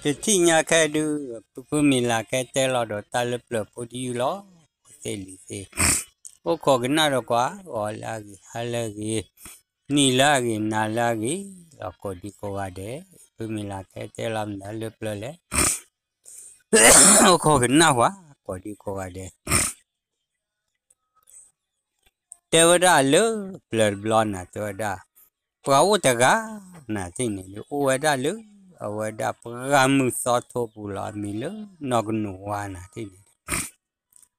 တထံၣ်ညါခဲဒုး ဖုဖုမံၤလၤကဲတဲလီၤဒီးတၢ်လၢပျၢၤဖိတယုၢ်လီၤ. သ့ၣ်လံၤသ့ၣ်, အိၣ်ခိးကနၣ်ဒီးကွၢ် ဂီၤလၢအဂ့ၤ ဟါလၢအဂ့ၤ နံၤလၢအဂ့ၤ နၤလၢအဂ့ၤ လီၤကိးဒံကိးဂၤဒဲး, ဖုမံၤလၤကဲတဲလီၤမနုၤလၢပျၢၤလဲၣ် အိၣ်ခိးကနၣ်ဝဲ ကိးဒံကိးဂၤဒဲး တဲဝဲဒၣ်လၢပျၢၤတဘျီနၤ တဲဝဲဒၣ် ပှၤအိၣ်တဂၤနၤ တထံၣ်န့ၣ်ဒုး အိၣ်ဝဲဒၣ်လၢ အဝဲဒၣ်ပှၢ်မုၢ်သီထိပူၤလီၤ အမံၤလၢနီၢ်ကနူၤဝါနၤ တထံၣ်န့ၣ်ဒုး အိၣ်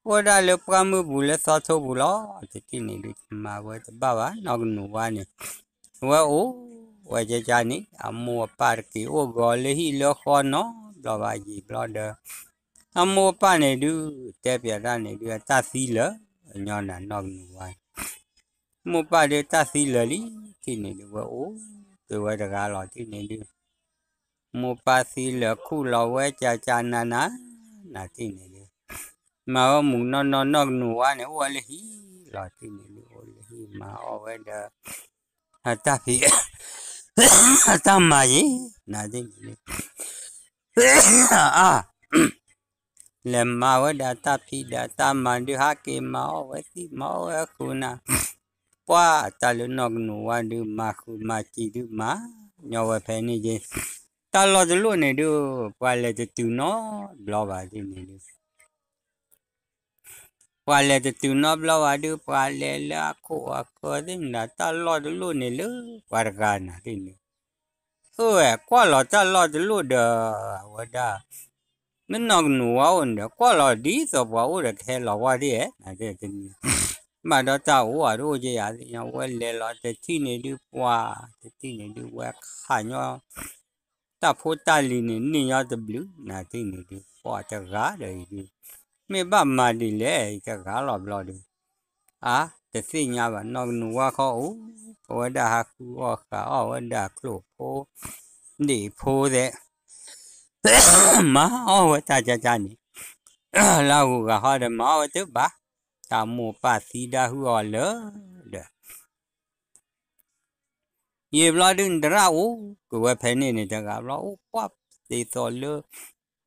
ဝဲဒၣ်လၢပှၢ်မုၢ်ပူၤလၢသီထိပူၤလီၤ တထံၣ်န့ၣ်ဒုး မၤဝဲတဘၣ်ဘၣ် နီၢ်ကနူၤဝါန့ၣ် ဝဲအိၣ်ဝဲကကန့ၣ် အမိၢ်အပၢ်တက့ၤအိၣ်ဂီၤလၢဟံၣ်လၢဃီနီတဘျီဘၣ် ယံာ်ဘျီဒီး အမိၢ်အပၢ်န့ၣ်ဒုး တဲပၠးတၢ်န့ၣ်ဒုး အတၢ်သံလၢာ် ညီနၤနီၢ်ကနူၤဝါ မိၢ်ပၢ်ဒုးတၢ်သံလၢာ်လံ တထံၣ်န့ၣ်ဒုး ဝဲအိၣ်က့ၤဝဲတဂၤလီၤ တထံၣ်န့ၣ်ဒုး မိၢ်ပၢ်သံလၢာ်ခူၣ်လီၤဝဲကကနၤနၤ နၤ တထံၣ်န့ၣ်ဒုး မၤဝဲမုာ်နီၢ်နီၢ်နီၢ်ကနူၤဝါန့ၣ် အိၣ်ဝဲလၢဟံၣ်လီၤ တထံၣ်န့ၣ်ဒုး အိၣ်လၢဟံၣ်မၤအီၣ်ဝဲဒီး အတၢ်ဖံး အတၢ်မၤယံၤ နၤ တထံၣ်န့ၣ်ဒုး အါ လဲၤမၤဝဲဒၣ်တၢ်ဖံးဒီးတၢ်မၤဒုး ဟးက့ၤမၤအီၣ်ဝဲသံၣ်မၤအီၣ်ဝဲဃုာ်နၤ ပှၢ်တၢ်လၢနီၢ်ကနူၤဝါဒုး မၤဃုာ်မၤစံၤဒုး မၤညီဝဲဖဲန့ၣ်က့ၤ တၢ်လီၢ်တလီၢ်န့ၣ်ဒုး ပှၤလဲၤတတုၤနီတဘျီဘၣ် တထံၣ်န့ၣ်ဒုး ပှၤလဲၤတတုၤနီတဘျီဘၣ်ဒုး ပှၤလဲၤလၢအခိၣ်အဃၢၤသ့ၣ်မတၤ တၢ်လီၢ်တလီၢ်န့ၣ်လၢပှၤတဂၤနၤ တထံၣ်န့ၣ် အၢ ကွၢ်လီၤတၢ်လီၢ်တလီၢ်ဒီး အဝဲဒၣ် မ့ၢ်နီၢ်ကနူၤဝါအိၣ်န့ၣ်ဒီး ကွၢ်လီၤဒ်သိးပှၤအိၣ်ဒီးကဟဲလီၤဝဲဒၣ်ဧါ နၤ တထံၣ်န့ၣ် ဘၣ်ဒီးတၢ်အိၣ်အတအိၣ်က့ယၤသ့ၣ်ညါ ဝဲလဲၤလီၤတထံၣ်န့ၣ်ဒုး ပှၤ တထံၣ်န့ၣ်ဒုး ဝဲခးညီ တၢ်ဖိတၢ်လံၤန့ၣ် န့ၢ်ညီတဘျုး နၤ တထံၣ်န့ၣ်ဒုး ပှၤတဂၤဒီးအံၤဒုး မ့ၢ်ဘၣ်မၤဒ်လဲၣ် အံၤတဂၤလီၤဘျီဒုး အါ တသ့ၣ်ညါဘၣ် နီၢ်ကနူၤဝါခီအိၣ် ပဝဲဒၣ်ဟးဃုအီၣ်ဃုအီၣ်ဝဲဒၣ်ချိၣ်ဖိ ဒ့ၣ်ဖိသဲး မၤအီၣ်ဝဲတၢ်ကကန့ၣ် လၢအဂုၤအဂၤဟီဒီးမၤအီၣ်ဝဲတဘၣ် တၢ်မိၢ်ပၢ်သံဒၣ်ဟုၣ်အီၤလၢာ်ဒီး ယံာ်ဘျီဒုး နသရၣ်အိၣ်က့ၤဝဲဖဲန့ၣ်န့ၣ် တဂၤဘျီ အိၣ်ကွၢ်သ့သိးလၢ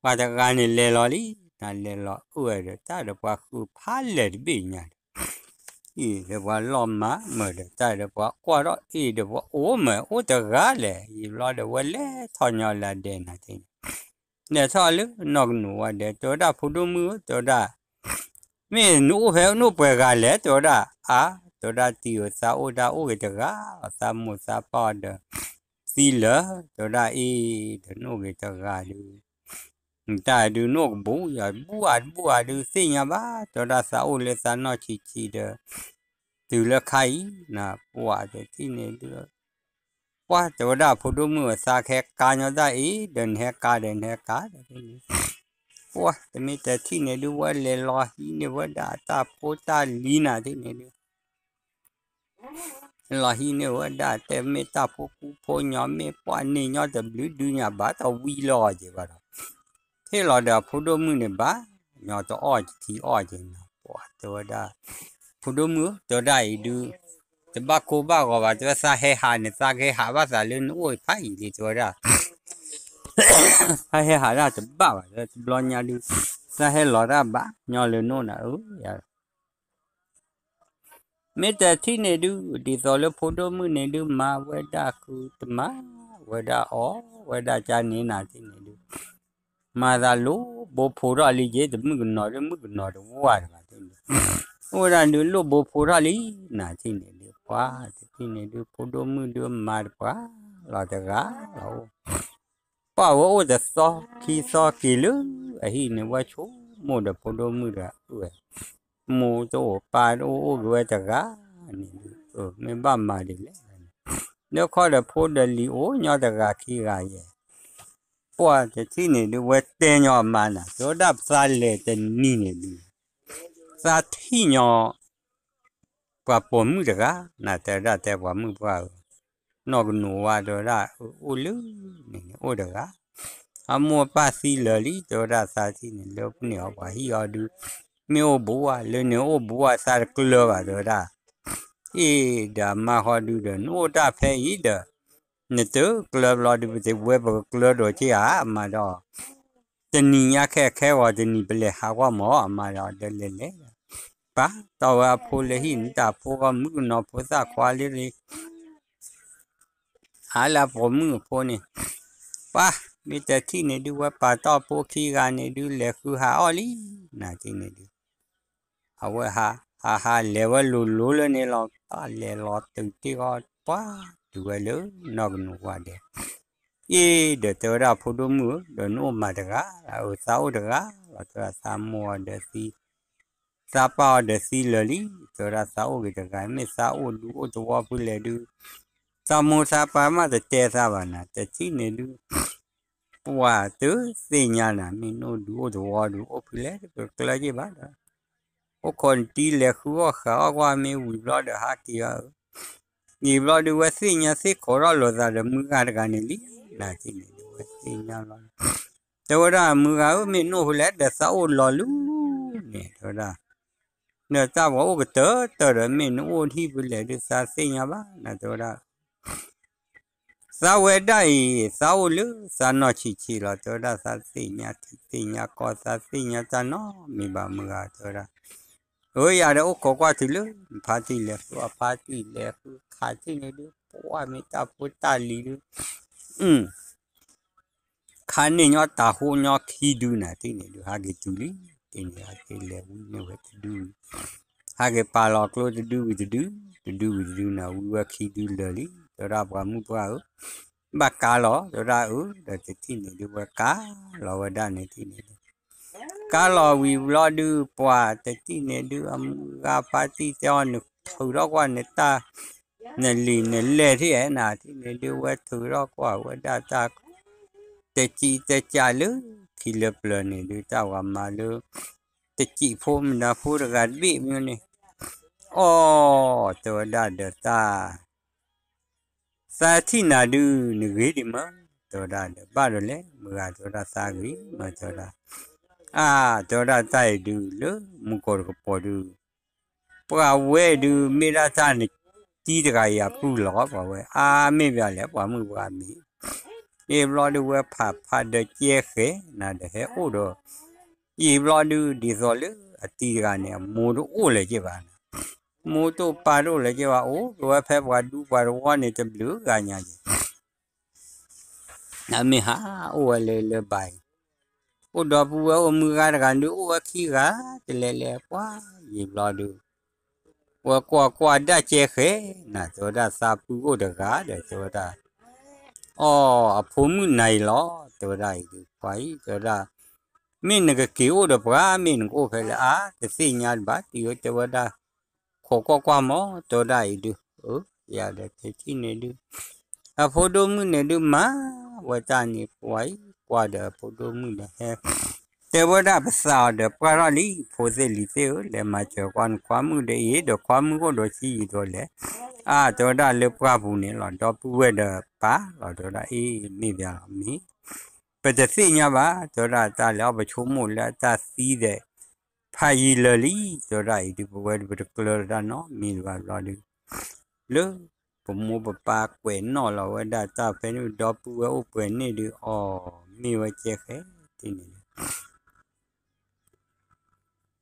ပှၤတဂၤန့ၣ်လဲၤလီၤလံ နၤ လဲၤလီၤအၢၣ်ဒီးတၢ်ဒီးပှၤဃုဖးလဲၢ်တဘ့ၣ်ညါဒီး အ့ၣ်ဒီးပှၤလီၤမၤမၢၢ်ဒီးတၢ်ဒီးပှၤ ကွၢ်ထီၣ်အ့ၣ်ဒီးပှၤအိၣ်မၢၢ် အိၣ်တဂၤလဲၣ် ယံာ်ဘျီဒီးဝဲလဲၤထီၣ်ညီလၢဒဲနၤ တထံၣ်န့ၣ် လဲၤထီၣ်လၢနီၢ်ကနူၤဝါဒဲ တဲဝဲဒၣ် ဖိဒိၣ်မုၣ်ဧၢ တဲဝဲဒၣ် မ့ၢ်နအိၣ်ဖဲနအိၣ်ပှဲၤဂၤလဲၣ် တဲဝဲဒၣ် အါ တဲဝဲဒၣ် တံၤဧၢ သးအိၣ်ဒၣ်အိၣ်ဂ့ၤတဂၤ သးမိၢ်သးပၢ်ဒီး သံလၢာ် တဲဝဲဒၣ် အ့ၣ် ဒီးနအိၣ်ဂ့ၤတဂၤဒုး နတၢ်ဒုးနအိၣ်ကဘူး ယၤဘူးအါတဘူးအါဒုး သ့ၣ်ညါဘၣ် တဲဝဲဒၣ် သးအိၣ်လၢသးနီၢ်ဆံးဆံးဒီး တုၤလၢခါအံၤ နၤ ပှၤတထံၣ်န့ၣ်ဒုး ပှၤတဲဝဲဒၣ် ဖိဒိၣ်မုၣ်ဧၢ သးကဟဲကါညီတၢ်အံၤ ဒီးနဟဲကါဒီးနဟဲကါဒီး ပှၤတမ့ၢ်တထံၣ်န့ၣ်ဒုး ဝဲလဲၤလီၤဟံးန့ၢ်ဝဲဒၣ်တၢ်ဖိတၢ်လံၤနၤ တထံၣ်န့ၣ်ဒုး လီၤဟံးန့ၢ်ဝဲဒၣ် တဲမ့ၢ်တၢ်ဖိကူဖိညီ မ့ၢ်ပှၤန့ၢ်ညီတဘျုးဒုးညါ ဘၣ်တၢ်ဝံလီၤအီၤက့ၤဘၣ်ဒီး ဟ့ၣ်လီၤဒီးအဖိဒိၣ်မုၣ်န့ၣ်ဘၣ် ညီတအီၣ်တထံအီၣ်က့ၤနၤ ပှၤတဲဝဲဒၣ် ဖိဒိၣ်မုၣ်ဧၢ တဲဝဲဒၣ်အံၤဒုး တဘၣ်ကိၢ်ဘၣ်ဂီၤဘၣ် တဲဝဲသးဟဲဟးန့ၣ် သးကဟဲဟးဘၣ်သးလၢနအိၣ်ဖးယံာ်လံ တဲဝဲဒၣ် သးဟဲဟးဒၣ်တဘၣ်ဘၣ် တဲဝဲတဘျီညါဒုး သးဟဲလီၤတၢ်ဘၣ် ညီလၢနအိၣ်နၤဧၢ ယၤ မ့ၢ်တထံၣ်န့ၣ်ဒုး ဒ်သိးလၢဖိဒိၣ်မုၣ်န့ၣ်ဒုး မၤဝဲဒၣ်ဃုတမၤ ဝဲဒၣ်အီၣ်ဝဲဒၣ်ကန့ၣ်နၤ တထံၣ်န့ၣ်ဒုး မၤသးလိၣ်ဘိဖိထီၣ်လံက့ တမုၣ်ကနီၤဒုး မုၣ်ကနီၤတဝၢ်တဂၤ တထံၣ်န့ၣ် အိၣ်ဝဲဒၣ်ဒုးလိၣ်ဘိဖိထီၣ်လံ နၤ တထံၣ်န့ၣ်ဒုး ပှၤ တထံၣ်န့ၣ်ဒုး ဖိဒိၣ်မုၣ်ဒုးမၤတပှၤလီၤတဂၤလီၤ ပှၤဝဲအိၣ်တသီခံသီက့ၤလၢအဟံၣ်န့ၣ် ဝဲဆိကမိၣ်ဒီးဖိဒိၣ်မုၣ်ဒီး အၢၣ် မိၢ်တအိၣ်ပၢ်တအိၣ်အိၣ်က့ၤဝဲတဂၤန့ၣ်ဒုး မ့ၢ်ဘၣ်မၤဒ်လဲၣ် လၢခီဒီးဖိဒီးလံၤအိၣ်ညီတဂၤခံဂၤယဲၢ် ပှၤတထံၣ်န့ၣ်ဒုး ဝဲတဲညီအမါနၤ တဲဝဲဒၣ်ပသးလဲၤတနံၤန့ၣ်ဒုး သးထံၣ်ညီ ပှၤပိာ်မုၣ်တဂၤ နၤတဲဝဲဒၣ်တဲပှၤမုၣ်ပှၢ်ဧၢ နီၢ်ကနူၤဝါတဲဝဲဒၣ် အိၣ်လၢန့ၣ်န့ၣ်အိၣ်တဂၤ အမိၢ်အပၢ်သံလၢာ်လံ တဲဝဲဒၣ်သးထံၣ်န့ၣ် လၢပန့ၢ်အီၤပှၤဟံၣ်အီၤဒုး မ့ၢ်အိၣ်ဘူးဧါ လၢန့ၣ်အိၣ်ဘူးဧါ သးတကျၢၤဘၣ်တဲဝဲဒၣ် အ့ၣ် ဒီးအမါဃီဒုးဒီး နအိၣ်တၢ်ဖဲအံၤဒီး နတကျၢၤဘျီဒုး ပတဝဲပကကျၢၤဒီးက့ၤဧါ အမါဒီး, တနံၤညါခဲခဲဂီၤတနံၤ ပလဲၤဟးကွၢ်မၢ် အမါဒီး ဒီးလဲၤလဲၤ ပာ်တီၢ်ဝဲအဖိလၢဟံၣ်န့ၣ် တၢ်ဖိဂီၢ်မုၣ်ကနီၤဖိသၣ်ခွါလံလံ အါလၢအပိာ်မုၣ်အဖိန့ၣ်, ပှၤ မ့ၢ်တထံၣ်န့ၣ်ဒုး ဝဲပာ်တီၢ်ဖိခံဂၤန့ၣ်ဒုး လဲၤဃုဟးအီၣ်လံ နၤထံၣ်န့ၣ်ဒုး, အဝဲဟး ဟးဟးလဲၤဝဲလိၤလိၤလၢန့ၣ်လီၤ လဲၤလီၤတုၤတ့ၢ်ဃီ ပှၤတုၤဝဲလၢနီၢ်ကနိးဝါဒဲး, အ့ ဒီးတဲဝဲဒၣ်ဖိဒိၣ်မုၣ်ဧၢ ဒီးနအိၣ်မးတဂၤ အသးအိၣ်တဂၤလီၤ တဲဝဲဒၣ်သးမိၢ်အီၤဒီးသံ သးပၢ်အီၤဒီးသံလၢာ်လံ တဲဝဲဒၣ်သးအိၣ်ဂ့ၤတဂၤ မ့ၢ်သးအိၣ်ဒူအိၣ်သဝီဖုလဲၣ်ဒုး, သးမိၢ်သးပၢ်မးတတဲသးဘၣ်နၤ တထံၣ်န့ၣ်ဒုး, ပှၤတသ့ၣ်ညါနၤ မ့ၢ်နအိၣ်ဒူအိၣ်သဝီဒုး အိၣ်ဖုလဲၣ် ပကျၢၤက့ၤဘၣ်ဒီး, အိၣ်ခိးနတံၤလဲၤဃုအီၣ်ဃုအီၣ်ကွၢ်မ့ၢ်ဝံၤဘျီဒီးဟးက့ၤအီၤဧၢ, ယံာ်ဘျီဒုးဝဲသ့ၣ်ညါသ့ၣ်ခိးထီၣ်လိာ်သးဒီးမုၢ်ဂၤတဂၤန့ၣ်လံ, နၤထံၣ်န့ၣ်ဒုးဝဲသ့ၣ်ညါလီၤ တဲဝဲဒၣ်မုၢ်ဂၤဧၢ မ့ၢ်နအိၣ်ဖဲလဲၣ် ဒီးသးအိၣ်လီၤလူၤန့ၣ် တဲဝဲဒၣ်, ဒီးတၢ်ပှၤအိၣ်ကတၢၢ်တၢၢ်ဒီး မ့ၢ်နအိၣ်ထံၣ်ဖဲလဲၣ်ဒုး သးသ့ၣ်ညါဘၣ်နၤ တဲဝဲဒၣ်, သးဝဲဒၣ်အံၤ သးအိၣ်လၢသးနီၢ်ဆံးဆံးလီၤ တဲဝဲဒၣ် သးသ့ၣ်ညါထံသ့ၣ်ညါကီၢ် သးသ့ၣ်ညါတၢ်နီတမံၤဘၣ်မုၢ်ဂၤ တဲဝဲဒၣ်, အၢ ယၤဒီးအိၣ်ခိးကွၢ်တုၤလၢ ဖါတံၢ်လဲၤဃုအဖါတံၢ်လဲၤဃုခးတံၢ်န့ၣ်ဒုး ပှၤမ့ၢ်တၢ်ဖိတၢ်လံၤဒုး ခါန့ၣ်ညီတၢ်ဟိညီခံဒုနၤ တထံၣ်န့ၣ်ဒုး ဟးက့ၤတုၤလံ, တထံၣ်န့ၣ် ဟးက့ၤလဲၤဝံၤန့ၢ်ဝဲတဒု, ဟးက့ၤပာ်လီၤကျိတဒုဝံၤတဒု, တဒုဝံၤတဒုနၤ ဝံၤဝဲခံဒုလၢာ်လံ, တဲဝဲဒၣ်ပှၤမုၣ်ပှၢ်ဧၢ, ဘၣ်ကါလီၤ တဲဝဲဒၣ်အၢ, ဒီးတထံၣ်န့ၣ်ဒုး ဝဲကါလီၤဝဲဒၣ်န့ၣ်တထံၣ်န့ၣ်ဒုး, ကါလီၤဝံၤဘျီဒုး ပှၤတထံၣ်န့ၣ်ဒုး အမုၢ်ဂၤဖါတံၢ်တဲအီၤ နထုးထီၣ်ကွၢ်နတၢ် နလံာ်နလဲၢ်ထံၣ်ဧါ နၤထံၣ်န့ၣ်ဒုး ဝဲထုးထီၣ်ကွၢ်ဝဲဒၣ်တၢ် တစံးတစၢ်လၢခံလၢပျၢၤန့ၣ်ဒုး တၢ်ဝၤမၤလၢ တစံးဖိမတၤဖိတဂၤတဘ့ၣ်မ့ၢ်န့ၣ်, အီ တဲဝဲဒၣ်ဒီးတၢ် သးထံၣ်နၤဒုး နဂ့ၤဒံးမး, တဲဝဲဒၣ်ဒီး ဘၣ်ဒီးလဲၣ် မုၢ်ဂၤ တဲဝဲဒၣ်သးဂ့ၤမး တဲဝဲဒၣ်, အါ တဲဝဲဒၣ်တၢ်အံၤဒုး လၢမူကီၢ်တကပီၤဒုး ပှၤဝဲဒုး မ့ၢ်ဒၣ်တၢ်နတံၤတဂၤအံၤအပုၢ်လီၤ ပှၤဝဲ အါ မ့ၢ်ဘၣ်လဲၣ် ပှၤမုၣ်ပှၤမ့ၢ်, အ့ ဘျီဒုးဝဲဖးဖးဒီးကဲဃဲၤနၤဒီးဟဲအိၣ်ဒီး အံၤဘျီဒုး ဒ်သိးလၢအတံၤတဂၤန့ၣ် အမိၢ်တအိၣ်လၢၤက့ၤဘၣ်, မိၢ်တအိၣ်ပၢ်တအိၣ်လၢၤက့ၤဘၣ် အိၣ်က့ၤဝဲဖဲပှၤဒူပှၤတဝီန့ၣ် တဘျုးဂၤညါက့ၤ အမ့ၢ်ဟးအိၣ်ဝဲလၢလၢဘၣ်အံၤ, အိၣ်ဒီပုၢ်ဝဲၢ်အိၣ်မုၢ်ဂၤတဂၤဒုး အိၣ်ဝဲခံဂၤ တလဲၤလဲၤပှၤ ယံာ်ဘျီဒုး ဝဲကွၢ်ကွၢ်ဒၣ်ကဲဃဲၤနၤ တဲဝဲဒၣ်သးပုၢ်အိၣ်တဂၤဒီး တဲဝဲဒၣ်, အီ အဖိမုၣ်နၤအံၤလီၤ တဲဝဲဒၣ်အံၤဒုး ပှၤအံၤ တဲဝဲဒၣ်, မ့ၢ်နကက့ၤအိၣ်ဒီးပှၤ မ့ၢ်နကအိၣ်ဖဲလဲၣ် အါ တသ့ၣ်ညါတဘၣ် တံၤဧၢ တဲဝဲဒၣ်, ခိးကွၢ်ကွၢ်မး တဲဝဲဒၣ်အံၤဒုး, အၢ ယၤဒီးတထံၣ်န့ၣ်ဒုး အဖိဒိၣ်မုၣ်န့ၣ်ဒုး မၤဝဲတၢ်န့ၣ် ပှၤအံၤ ကွၢ်ဒီးအဖိဒိၣ်မုၣ်ဒီးဟဲ တဲဝဲဒၣ်ပသးအီၤဒီးပှၢ်ထီၣ်လံ ဖိသ့ၣ်လံၤသ့ၣ်ဧၢ လဲၤမၤစၢၤကွၢ်နခွါမုၣ်ဒီးအံၤ ဒီးခွါမုၣ်အိၣ်ဒီးဆံးယံာ်ဒီးလဲၣ်, အါ တဲဝဲဒၣ်လၢပှၢ်ပူၤန့ၣ်လီၤ ဒီပုၢ်ဝဲၢ်ဒီးပၢ်လီၤ တဲဝဲဒၣ်အ့ၣ် မ့ၢ်ဘၣ်လီၤမ့ၢ် ပတသ့ၣ်ညါဘၣ် တဲဝဲဒၣ်တၢ်လဲၤအီၣ်ပဆိကမိၣ်လၢအတၢ်သံဒီး ဖးယံာ်လၢာ်လံ တဲဝဲဒၣ်အံၤဒုး ပဝဲဒုးပတကျၢၤတၢ်နီတမံၤလၢၤဘၣ်ဘျီဒုး လၢပမိၢ်ပပၢ်ကွဲးနီၣ်လီၤဝဲဒၣ်တၢ်ဖဲန့ၣ် ဒီပုၢ်ဝဲၢ်အိၣ်ပှဲၤန့ၣ်ဒုး အီ မ့ၢ်ဝဲကဲဃဲၤတ့ၢ်န့ၣ်ဒုး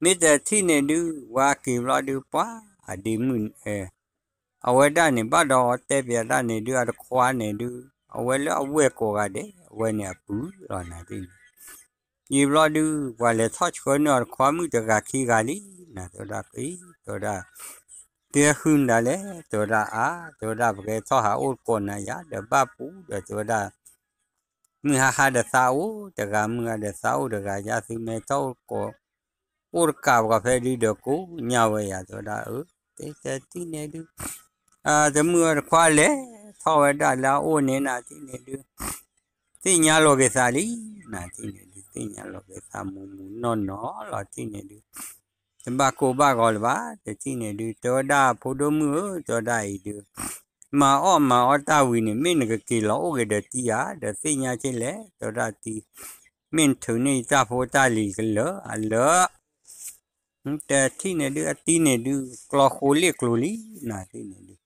မ့ၢ်တထံၣ်န့ၣ်ဒုး ဝဲက့ၤဘျီဒုး ပှၤအဒ့မုၣ် အဝဲဒၣ်န့ၣ် ဘၣ်ဒီးတဲပၠးတၢ်န့ၣ်ဒုး အတခွါန့ၣ်ဒုး အဝဲလၢအဝဲၢ်ကိးဂၤဒဲး အဝဲန့ၣ်အပုၢ်လီၤနၤဒ်န့ၣ် ယံာ်ဘျီဒုး ပှၤလဲၤထီၣ်ဆှၢန့ၢ်အီၤတခွါမုၣ်တဂၤခံဂၤလံ နၤ တဲဝဲဒၣ်က့ၤ တဲဝဲဒၣ် တဲဃုမတၤလဲၣ် တဲဝဲဒၣ်အါ တဲဝဲဒၣ်ပကဲထီၣ်ဟးအိၣ်ကိးနၤယၤ ဒီးဘၣ်ပူၤဒီး တဲဝဲဒၣ် မုၢ်ဟါဟါဒီးသးအိၣ်တဂၤ မုၢ်ဟါဒီးသးအိၣ်တဂၤ ယၤသုမဲထီၣ်အိၣ်ကိး အိၣ်တကးပှၤဖဲဒုးဒီးကိးညါဝဲယၤ တဲဝဲဒၣ် အၢ တဲတဲတံၢ်န့ၣ်ဒုး တမုၢ်ဝဲတခွါလဲၤထီၣ်ဝဲဒၣ်လၢအအိၣ်န့ၣ် နၤတံၢ်န့ၣ်ဒုး သ့ၣ်ညါလီၤက့ၤသးလံ နၤတံၢ်န့ၣ်ဒုး သ့ၣ်ညါလီၤက့ၤသးမူးမူးနီၢ်နီၢ်လီၤတံၢ်န့ၣ်ဒုး တဘၣ်ကိၢ်ဘၣ်ဂီၤလၢၤဘၣ် တံၢ်န့ၣ်ဒုး တဲဝဲဒၣ်ဖိဒိၣ်မုၣ်ဧၢ တဲဝဲဒၣ်အံၤဒုး မၤအီၣ်မၤအီတၢ်ဝံၤန့ၣ် မ့ၢ်နကက့ၤလီၤအိၣ်က့ၤဒီးတံၢ်ဧါ ဒီးသ့ၣ်ညါက့ၤလဲၣ် တဲဝဲဒၣ်တံၢ် မ့ၢ်နထုးန့ၢ်ယတၢ်ဖိတၢ်လံၤကလၢာ်အလၢာ် တထံၣ်န့ၣ်ဒုး အတံၢ်န့ၣ်ဒုး ကျီဃိလ့ၣ်ကျိၤလံ နၤတံၢ်န့ၣ်ဒုး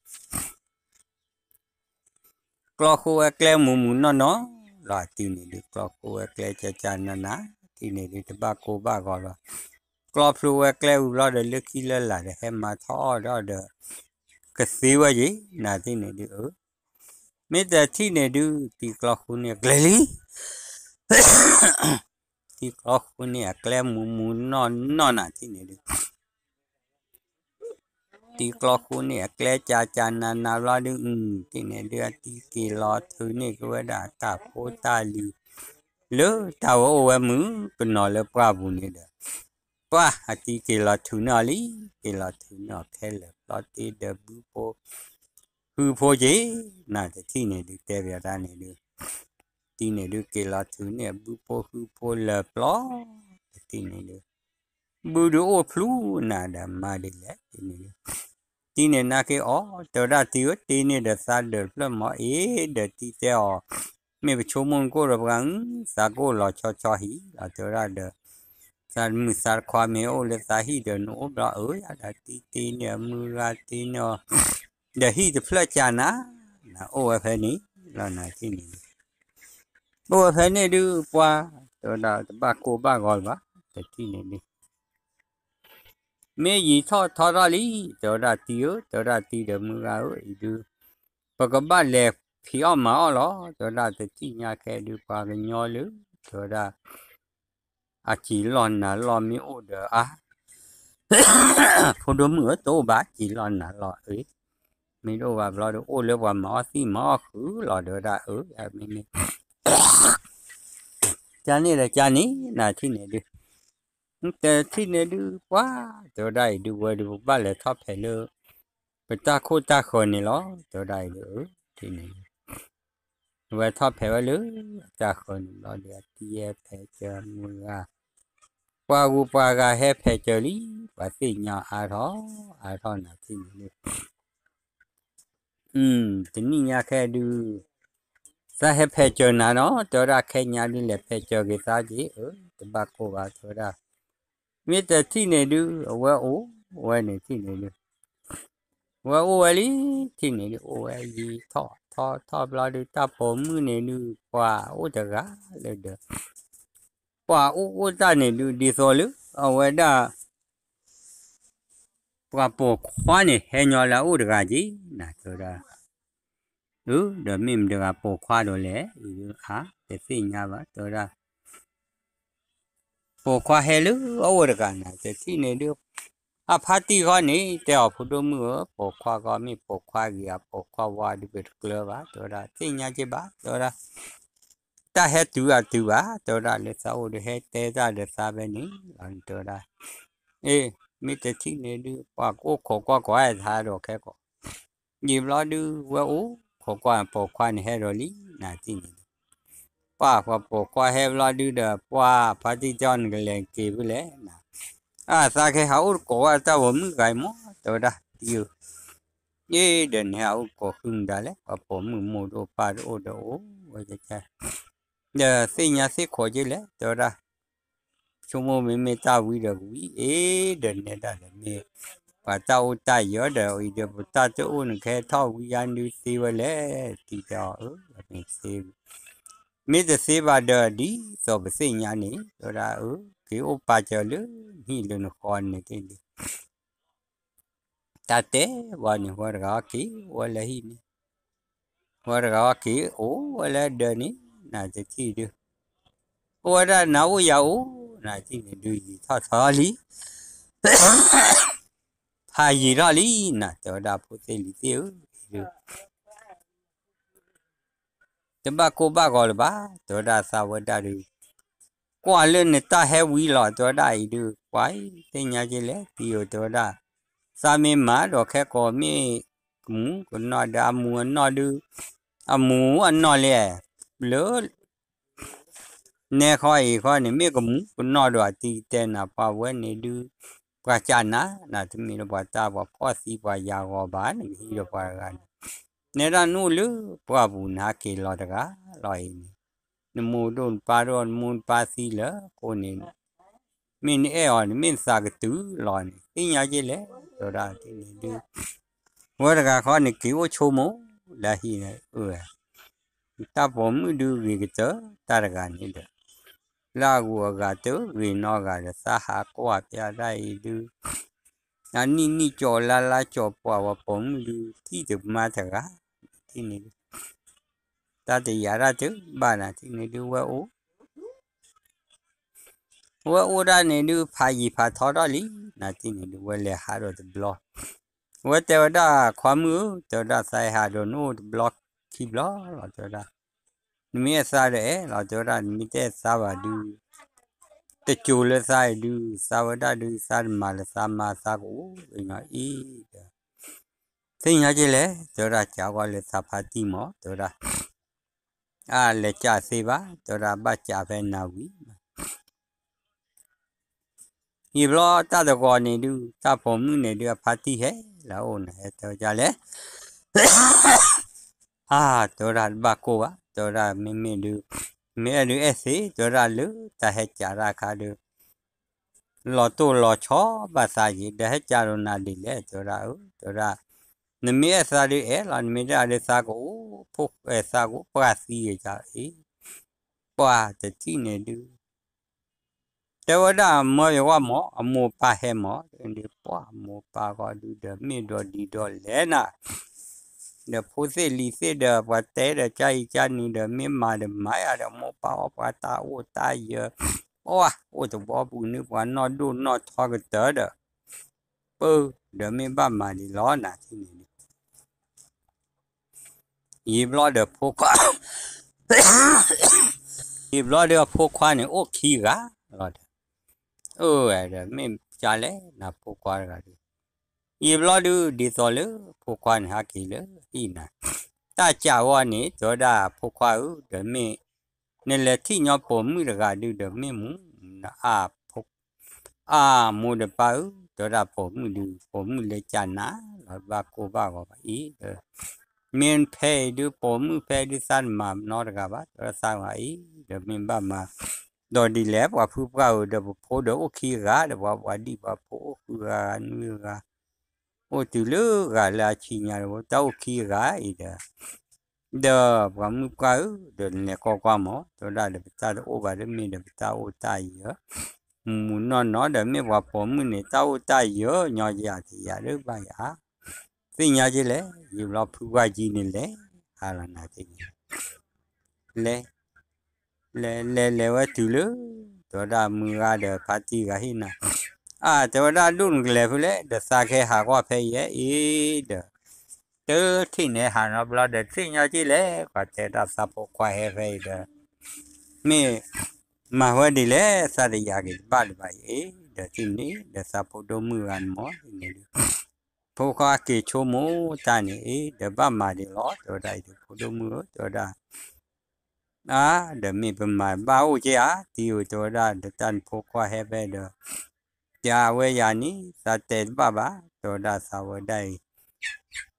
ကျီဃိဝဲကျဲမူးမူးနီၢ်နီၢ်လီၤ. အတံၤန့ၣ်ဒုး ကျီဃိဝဲကျဲကၠၢ်ကၠၢ်နးနး, တံၤန့ၣ်ဒုး တဘၣ်ကိၢ်ဘၣ်ဂီၤလီၤ. ကျီဖျိဝဲကျဲဝံၤဘျီဒီး လၢခံလၢလာ်ဒီး ဟဲမၤထီၣ်အီၣ်ဒီး ကသ့ဝဲယ့ၤ နၤတံၤန့ၣ်ဒုး အၢ မ့ၢ်တထံၣ်န့ၣ်ဒုး တံၤကျီဃိန့ၢ်အကျဲလံ တံၤကျီဃိန့ၢ်အကျဲမူးမူးနီၢ်နီၢ် နၤတံၤန့ၣ်ဒုး တံၤကျီဃိန့ၢ်အကျဲကၠၢ်ကၠၢ်နးနးဘျီဒုး အတံၤန့ၣ်ဒုး အတံၤက့ၤလီၤထုးန့ၢ်က့ၤဝဲဒၣ်တၢ်ဖိတၢ်လံၤ လၢတၢ်ဝဲအိၣ်ဝဲမုၢ်ကနီၤလၢပှၢ်ပူၤန့ၣ်ဒီး ပှၢ်အတံၤက့ၤလီၤထုးန့ၢ်အီၤလံ, က့ၤလီၤထုးန့ၢ်အီၤခဲလၢာ်ဘျီတ့ၢ်ဒီးဘုဖိ ဟုဖိက့ၤ နၤတထံၣ်န့ၣ်ဒုး တဲဘၣ်တၢ်န့ၣ်ဒုး တံၤန့ၣ်ဒုး က့ၤလီၤထုးန့ၢ်ဘုဖိဟုဖိလၢာ်ပျီ တထံၣ်န့ၣ်ဒုး ဘုဒုးအိၣ်ဖျူနၤဒီးမါဒ်လဲၣ် တံၤန့ၣ်ဒုး တံၤန့ၣ်နာ်က့ၤအီၤ တဲဝဲဒၣ်တံၤဧၢ တ့န့ၢ်ဒီးသးဒၢးတဖျၢၣ်မ့ၢ်အ့ၣ်ဒီးတံၤတဲအီၤ မ့ၢ်ပဆိကမိၣ်နကိၣ်ဒီးပှၤ သးကအိၣ်လီၤဆီဆီဟံၣ်လီၤ တဲဝဲဒၣ်ဒီး သးမုာ်သးတခွါမ့ၢ်အိၣ်လၢသးဟံၣ်ဒီးနအိၣ်ဘျီအၢ ယၤဒီးတံၤတ့န့ၢ်အမုၢ်ဂၤတ့န့ၢ်အီၤ ဒီးဟံၣ်တဖျၢၣ်ကၠၢ်နၤ နအိၣ်ဝဲဖဲန့ၣ်လီၤ နၤတံၤန့ၣ်ဒုး အိၣ်ဝဲဖဲန့ၣ်ဒုး ပှၢ် တဲဝဲဒၣ်တဘၣ်ကိၢ်ဘၣ်ဂီၤလၢၤဘၣ် တထံၣ်န့ၣ်ဒုး မ့ၢ်ယံာ်ထီၣ်ထီထီၣ်လံ တဲဝဲဒၣ်တံၤဧၢ တဲဝဲဒၣ်တံၤဒီးမုၢ်ဂၤဧၢ အံၤဒုး ပကဘၣ်လဲၤဖံးအီၣ်မၤအီၣ်လီၤ တဲဝဲဒၣ်တထံၣ်ညါခဲဒုး ပှၤကညီလၢ တဲဝဲဒၣ် အစံာ်လီၢ်နၤလီၢ်မ့ၢ်အိၣ်ဒီးအါ ဖိဒိၣ်မုၣ်ဧၢ တအိၣ်ဘၣ်စံာ်လီၢ်နၤလီၢ်အံၤ မ့ၢ်တအိၣ်ဘၣ်ဘျီဒီး အိၣ်လၢပှၤမၤအီၣ်သံမၤအီၣ်ဃုာ်လီၤ တဲဝဲဒၣ်အၢ မ့မ့ၢ် ကန့ၣ်ဒီးကန့ၣ် နၤတထံၣ်န့ၣ်ဒုး တထံၣ်န့ၣ်ဒုး ပှၢ် တဲဝဲဒၣ်အံၤဒုး ဝဲဒုးပဘၣ်လဲၤထီၣ်ဖဲးလၢ ပတၢ်ခိၣ်တၢ်ဃၢၤန့ၣ်လီၤ တဲဝဲဒၣ်အံၤဒုး အၢ တထံၣ်န့ၣ် ဝဲထီၣ်ဖဲးဝဲလၢ တၢ်ဃၢၤန့ၣ်ဘျီဒီး အတံၤဟဲဖဲးစၢၤမုၢ်ဂၤ ပှၤဂုၤပှၤဂၤဟဲဖဲးစၢၤလံ ပှၤသ့ၣ်ညါအါထီၣ် အါထီၣ်နၤတထံၣ်န့ၣ်ဒုး တနံၣ်ညါခဲဒုး သးဟဲဖဲးစၢၤနၤနီၤ တဲဝဲဒၣ်ခဲညါဒုး လဲၤဖဲးစၢၤက့ၤသးက့ၤ အၢ တဘၣ်ကိၢ်ဘၣ် တဲဝဲဒၣ် မ့ၢ်တထံၣ်န့ၣ်ဒုး အဝဲအိၣ်ဝဲန့ၣ်တထံၣ်န့ၣ်ဒုး ဝဲအိၣ်ဝဲလံ တထံၣ်န့ၣ်ဒုး အိၣ်ဝဲယံာ်ထီၣ်ထီထီၣ်ဘျီဒုး တၢ်ပိာ်မုၣ်န့ၣ်ဒုး ပှၤအိၣ်တဂၤလၢဒီး ပှၤအိၣ်အိၣ်တၢ်န့ၣ်ဒုး ဒ်သိးလၢ အဝဲဒၣ် ပှၤပိာ်ခွါန့ၣ် ဟဲညီလၢအအိၣ်တဂၤက့ၤ နၤတဲဝဲဒၣ် အၢ ဒီးမ့ၢ်မတဂၤပိာ်ခွါဒီးလဲၣ် အံၤဒုး အါ တသ့ၣ်ညါဘၣ် တဲဝဲဒၣ် ပိာ်ခွါဟဲလၢအအိၣ်တဂၤ နၤတထံၣ်န့ၣ်ဒုး အဖါတံၢ်ဃီန့ၣ် တဲအီၤဖိဒိၣ်မုၣ်ဧၢ ပိာ်ခွါဃီမ့ၢ်ပိာ်ခွါဂ့ၤ အပိာ်ခွါဝါဒုး ပတကျၢၤဘၣ် တဲဝဲဒၣ် သ့ၣ်ညါက့ၤဘၣ် တဲဝဲဒၣ် တၢ်ဟဲတုၤအတုၤဘၣ် တဲဝဲဒၣ် လၢသးအိၣ်ဒီးဟဲတဲတၢ်ဒီးသးဖဲန့ၣ်လီၤ တဲဝဲဒၣ် အ့ မ့ၢ်တထံၣ်န့ၣ်ဒုး ပှၤကအိၣ်ခိးကွၢ်ကိးအသးဒီးခဲကိး ယံာ်ဘျီဒုး ဝဲအိၣ်ခိးကွၢ်ပိာ်ခွါန့ၣ်ဟဲဒီးလံ နၤတထံၣ်န့ၣ်ဒုး ပှၤပှၤပိာ်ခွါဟဲဘျီဒုးဒီး ပှၤဖါတံၢ်တဲအီၤ နကလဲၤက့ၤဖဲလဲၣ် နၤ အသးကဟးအိၣ်တကိးဝဲတၢ်ပိာ်မုၣ်ဂၤအံၤမး တဲဝဲဒၣ် တံၤဧၢ အ့ ဒီးနဟဲအိၣ်တကိးဃုမတၤလဲၣ် ပှၤပိာ်မုၣ်မိၢ်ဒိၣ်ပၢ်ဒိၣ်အိၣ်ဒီးအိၣ်ဝဲ ဒီးသ့ၣ်ညါသ့ၣ်ခိးက့ၤလဲၣ် တဲဝဲဒၣ် ဆိကမိၣ်မ့မ့ၢ်တၢ်ဝံၤဒီးဝံၤ အ့ ဒီးနဲဒၣ်ဒီးမ့ၢ် ပှၤတၢ်အိၣ်တၢ်ယၢၤဒီးအံၤဒီး ပတၢ်တအိၣ်န့ၣ် ကဟဲထီၣ်ဝံၤယါဒုးသ့ဝဲလဲၣ် တံၤတဲအီၤ အၢ မ့ၢ်သ့ မ့ၢ်တသ့ဘၣ်ဒီး ဒ်သိးပသ့ၣ်ညါန့ၣ် တဲဝဲဒၣ် အၢ က့ၤအိၣ်ပာ်စၢၤလၢနဟံၣ်လၢနဃီန့ၣ်တ့ၢ်လံ တၢ်တဲဝဲန့ၣ် ဝဲတဂၤအီၤက့ၤအိၣ်ဝဲလၢဟံၣ်န့ၣ် ဝဲတဂၤအီၤက့ၤအိၣ်ဝဲလၢဒၢးန့ၣ် နၤတထံၣ်ဒုး အိၣ်ဝဲဒၣ်နၤအိၣ်ယၤအိၣ် နၤတထံၣ်န့ၣ်ဒုး ယံာ်ထီၣ်ထီလံ ဖးယံာ်ထီၣ်လံ နၤတဲဝဲဒၣ်ဖိသ့ၣ်လံၤသ့ၣ်ဧၢ အံၤဒုး တဘၣ်ကိၢ်ဘၣ်ဂီၤလၢၤဘၣ် တဲဝဲဒၣ်သးဝဲဒၣ်ဒုး ကွၢ်လၢနတၢ်ဟဲဝံၤလီၤ တဲဝဲဒၣ်အံၤဒုး ပှၤသ့ၣ်ညါက့ၤလဲၣ် တံၤဧၢ တဲဝဲဒၣ် သးမ့ၢ်မၤဒီးခဲကိးမ့ၢ်ကမူးကနီၣ်ဒီးအမူးအနီၣ်ဒုး အမူးအနီၣ်လဲၣ် လၢ နဲခီအံၤခီန့ၣ် မ့ၢ်ကမူးကနီၣ်ဒီးအတံၤတဲနၤ ပှၤဝဲန့ၣ်ဒုး ပှၤကၢ်နၤ နၤတမ့ၢ်လၢပှၤတၢ်ပှၤဖှီၣ်သံပှၤယၤဂီၤဘၣ် နကဟံးဒီးပှၤတဂၤန့ၣ် နဲဒၣ်နအိၣ်လၢပှၢ်ပူၤနၤက့ၤလီၤတဂၤလီၤအံၤန့ၣ် နမိၢ်ဒိၣ်နပၢ်ဒိၣ် နမိၢ်နပၢ်သံလၢကိးန့ၣ် မ့ၢ်နအဲၣ်အီၤန့ၣ် မ့ၢ်နသးကတုၤလီၤန့ၣ် သ့ၣ်ညါက့ၤလဲၣ် တဲဝဲဒၣ်တံၤန့ၣ်ဒုး ဝဲတဂၤခီန့ၣ် က့ၤအိၣ်ဆိကမိၣ်လၢဟံၣ်န့ၣ် အၢ တၢ်ပိာ်မုၣ်ဒုးဂ့ၤကတၢၢ်တၢ်တဂၤန့ၣ်ဒီး, လၢအဂုၤအဂၤတဂ့ၤနီတဂၤဒီး သးဟးကွၢ်ပျးဒၣ်အံၤဒုး, အနံၣ်နံၣ်ကၠီလါလါကၠီပှၤဝဲပိာ်မုၣ်ဒုး ထံၣ်တမါတဂၤ, ထံၣ်န့ၣ်ဒုး, တၢ်တယာ်ဒၣ်တဘၣ်နၤထံၣ်န့ၣ်ဒုး ဝဲအိၣ် ဝဲအိၣ်ဒၣ်န့ၣ်ဒုး ဖးယံာ်ဖးထီထီၣ်လံ, နၤထံၣ်န့ၣ်ဒုး ဝဲလဲၤဟးဒီးတဘျီ, ဝဲတဲဝဲဒၣ် ခွါမုၣ်ဧၢ, တဲဝဲဒၣ် သးဟဲဟးဒီးနအိၣ်တဘျီခံဘျီလီၤ တဲဝဲဒၣ်, နမ့ၢ်အဲၣ်သးဒီးအဲၣ်လီၤ တဲဝဲဒၣ်, နမ့ၢ်တအဲၣ်သးဘၣ်ဒုး, တစိၤလၢသးအံၤဒုး သးဝဲဒၣ်ဒုး သးတမၤလၢၤသးမါ သးကအိၣ်ကညီအံၤဒီး, သ့ၣ်ညါက့လဲၣ် တဲဝဲဒၣ် ကးကွၢ်လၢသးဖါတံၢ်မး တဲဝဲဒၣ် အါ လဲၤကးသ့ဘၣ် တဲဝဲဒၣ် ဘၣ်ကးဖဲနၤဝံၤမး, ယံာ်ဘျီတၢ်တဂီၤန့ၣ်ဒုး တၢ်ပိာ်မုၣ်န့ၣ်ဒုး အဖါတံၢ်ဟဲလၢအအိၣ်န့ၣ် ဟဲတဲဝဲဒ်လဲၣ်, အါ တဲဝဲဒၣ် တဘၣ်ကိၢ်ဘၣ် တဲဝဲဒၣ် မ့မ့ၢ်ဒုး, မ့ၢ်အဲၣ်ဒုးအဲၣ်သ့ တဲဝဲဒၣ် လၢတၢ်ဟဲကးတၢ်အခါဒုး လီၤတိၢ်လီၤဆီဘၣ်သးယံာ် ဒီးဟဲကးဒီးနၤဒ်လဲၣ် တဲဝဲဒၣ်ဧၢ တဲဝဲဒၣ်, နမ့ၢ်အဲၣ်သးဒုးအဲၣ်လီၤ နမ့ၢ်တအဲၣ်ဒုးသးကအိၣ်ဖိ သးကအိၣ်ပှၢ်သံက့ၤအံၤ, ပှၤတထံၣ်န့ၣ်ဒုး တဲဝဲဒၣ်မၢယဝဲမး အမိၢ်ပၢ်ဟဲမး ဒုးပှၢ်မိၢ်ပၢ်ဂီၢ်ဒုးဒီးမ့ၢ်ဒီးဒံးဒီးလဲၣ်နၤ, ဒီးဖိသ့ၣ်လံၤသ့ၣ်ဒီး ပှၤတဲဒီးကၢ်အံၤကၢ်နံၤဒီး မ့ၢ်မၤဒီးမၤယၤဒီး မိၢ်ပၢ်အီၣ်ပှၤတၢ်အိၣ်တၢ်ယၢၤ, အိၣ်တဘီပူၤန့ၣ် ပှၤနီၢ်ဒိၣ်နီၢ်ထီကတၢၢ်ဒီး, ပၢ ဒီးမ့ၢ်ဘၣ်မၤဒ်လဲၣ်နၤထံၣ်န့ၣ်ဒုး ယံာ်ဘျီဒီးဖိခွါ, ယံာ်ဘျီဒီးအဖိခွါန့ၣ်အိၣ်ခံဂၤလီၤဒီး, အၢ ဒီးမ့ၢ်ကလဲၣ်နၤဖိခွါတဂၤဒီး, ယံာ်ဘျီဒုးဒ်သိးလၢဖိခွါန့ၣ်ဟဲက့ၤလၢဟံၣ်နၤ, တၢ်ကးဝဲန့ၣ် တဲဝဲဒၣ်ဖိခွါဧၢ ဒီးမ့ၢ် နလဲၤထံၣ်ညီပိာ်မုၣ်တဂၤဒုးဒီးမ့ၢ်မူ နအ အၢ မိၢ်ဒီးပၢ်ဧၢ တဲဝဲဒၣ်ပိာ်မုၣ်ဒုး ပိာ်မုၣ်လၢကနၤလီၤ ဘၣ်ကိၢ်ဘၣ်ဂီၤဘၣ်အံၤဒီး, မ့ၢ်ဖဲအံၤဒုး ပိာ်မုၣ်ဖဲအံၤဒုး သးတမၤနီတဂၤဘၣ် တဲဝဲဒၣ်သးဂၤအံၤ ဒီးမ့ၢ်ဘၣ်မၤ ဒီးဒ်လဲၣ် ပှၤဖုပှၢ်ဧၢ ဒီးပဖိဒီးအိၣ်ခံဂၤဒီး ပှၤပှၤဒံၣ်ပှၤဖိအိၣ်ဃုဂၤ နွံဂၤ အိၣ်တုၤလၢဂၤလၢအဆံညါဒီး တၢ်အိၣ်ခံဂၤအံၤဒီး ဒီးပှၤမုၣ်ပှၢ်ဧၢ ဒီးနလဲၤကွၢ်ကွၢ်မး တဲဝဲဒၣ်ဒီး ပတၢ်တအိၣ်ဘၣ်ဒီး မ့ၢ်ဒီးပတၢ်အိၣ်တၢ်ယၢၤ မုၢ်မုၢ်နီၢ်နီၢ်ဒီး မ့ၢ်ပှၤပိာ်မုၣ်န့ၣ် တၢ်အိၣ်တၢ်ယၢၤညီယၤတယၤဒၣ်ဘၣ်ယၤ သ့ၣ်ညါက့လဲၣ် ယံာ်ဘျီဖုပှၢ်ကံန့ၣ်လဲၤ ဟါလီၤနၤသ့ၣ်ညါ လဲၤ လဲၤလဲၤလဲၤဝဲတုၤလၢ တဲဝဲဒၣ်မုၢ်ဂၤဒီးဖါတံၢ်ဂၤဟံၣ်နၤ, အၢ တဲဝဲဒၣ်ဒိၣ်နကလဲၤဖဲလဲၣ် ဒီးသးကဟဲဟးကွၢ်ဖဲယဲအံၤဒီး တထံၣ်န့ၣ်ဟးနီတဘျီဒီး သ့ၣ်ညါက့လဲၣ် ပှၤတဲဒၣ်သးဖိခွါဟဲဖဲအံၤဒီး မ့ၢ်မၤဝဲဒ်လဲၣ် သးတယာ်က့ၤတဘၣ်လၢၤဘၣ်အံၤ ဒီးသ့ၣ်န့ၣ် ဒီးသးဖိဒိၣ်မုၣ်ဂၤန့ၣ်မးန့ၣ်ဒုး ဖိခွါက့ၤဆိကမိၣ်တၢ်န့ၣ်အံၤ ဒီးဘၣ်မၤဒ်လဲၣ် တဲဝဲဒၣ်အံၤဒီး ဖိဒိၣ်မုၣ်ဧၢ တဲဝဲဒၣ် အါ ဒီးမ့ၢ်ပမၤဘၣ်အိၣ်က့ဧါ တံၤဧၢ တဲဝဲဒၣ် ဒီးတၢ်နဖိခွါဟဲဖဲဒီး ယၤဝဲယၤန့ၣ် သးတဲတဘၣ်ဘၣ် တဲဝဲဒၣ်သးဝဲဒၣ်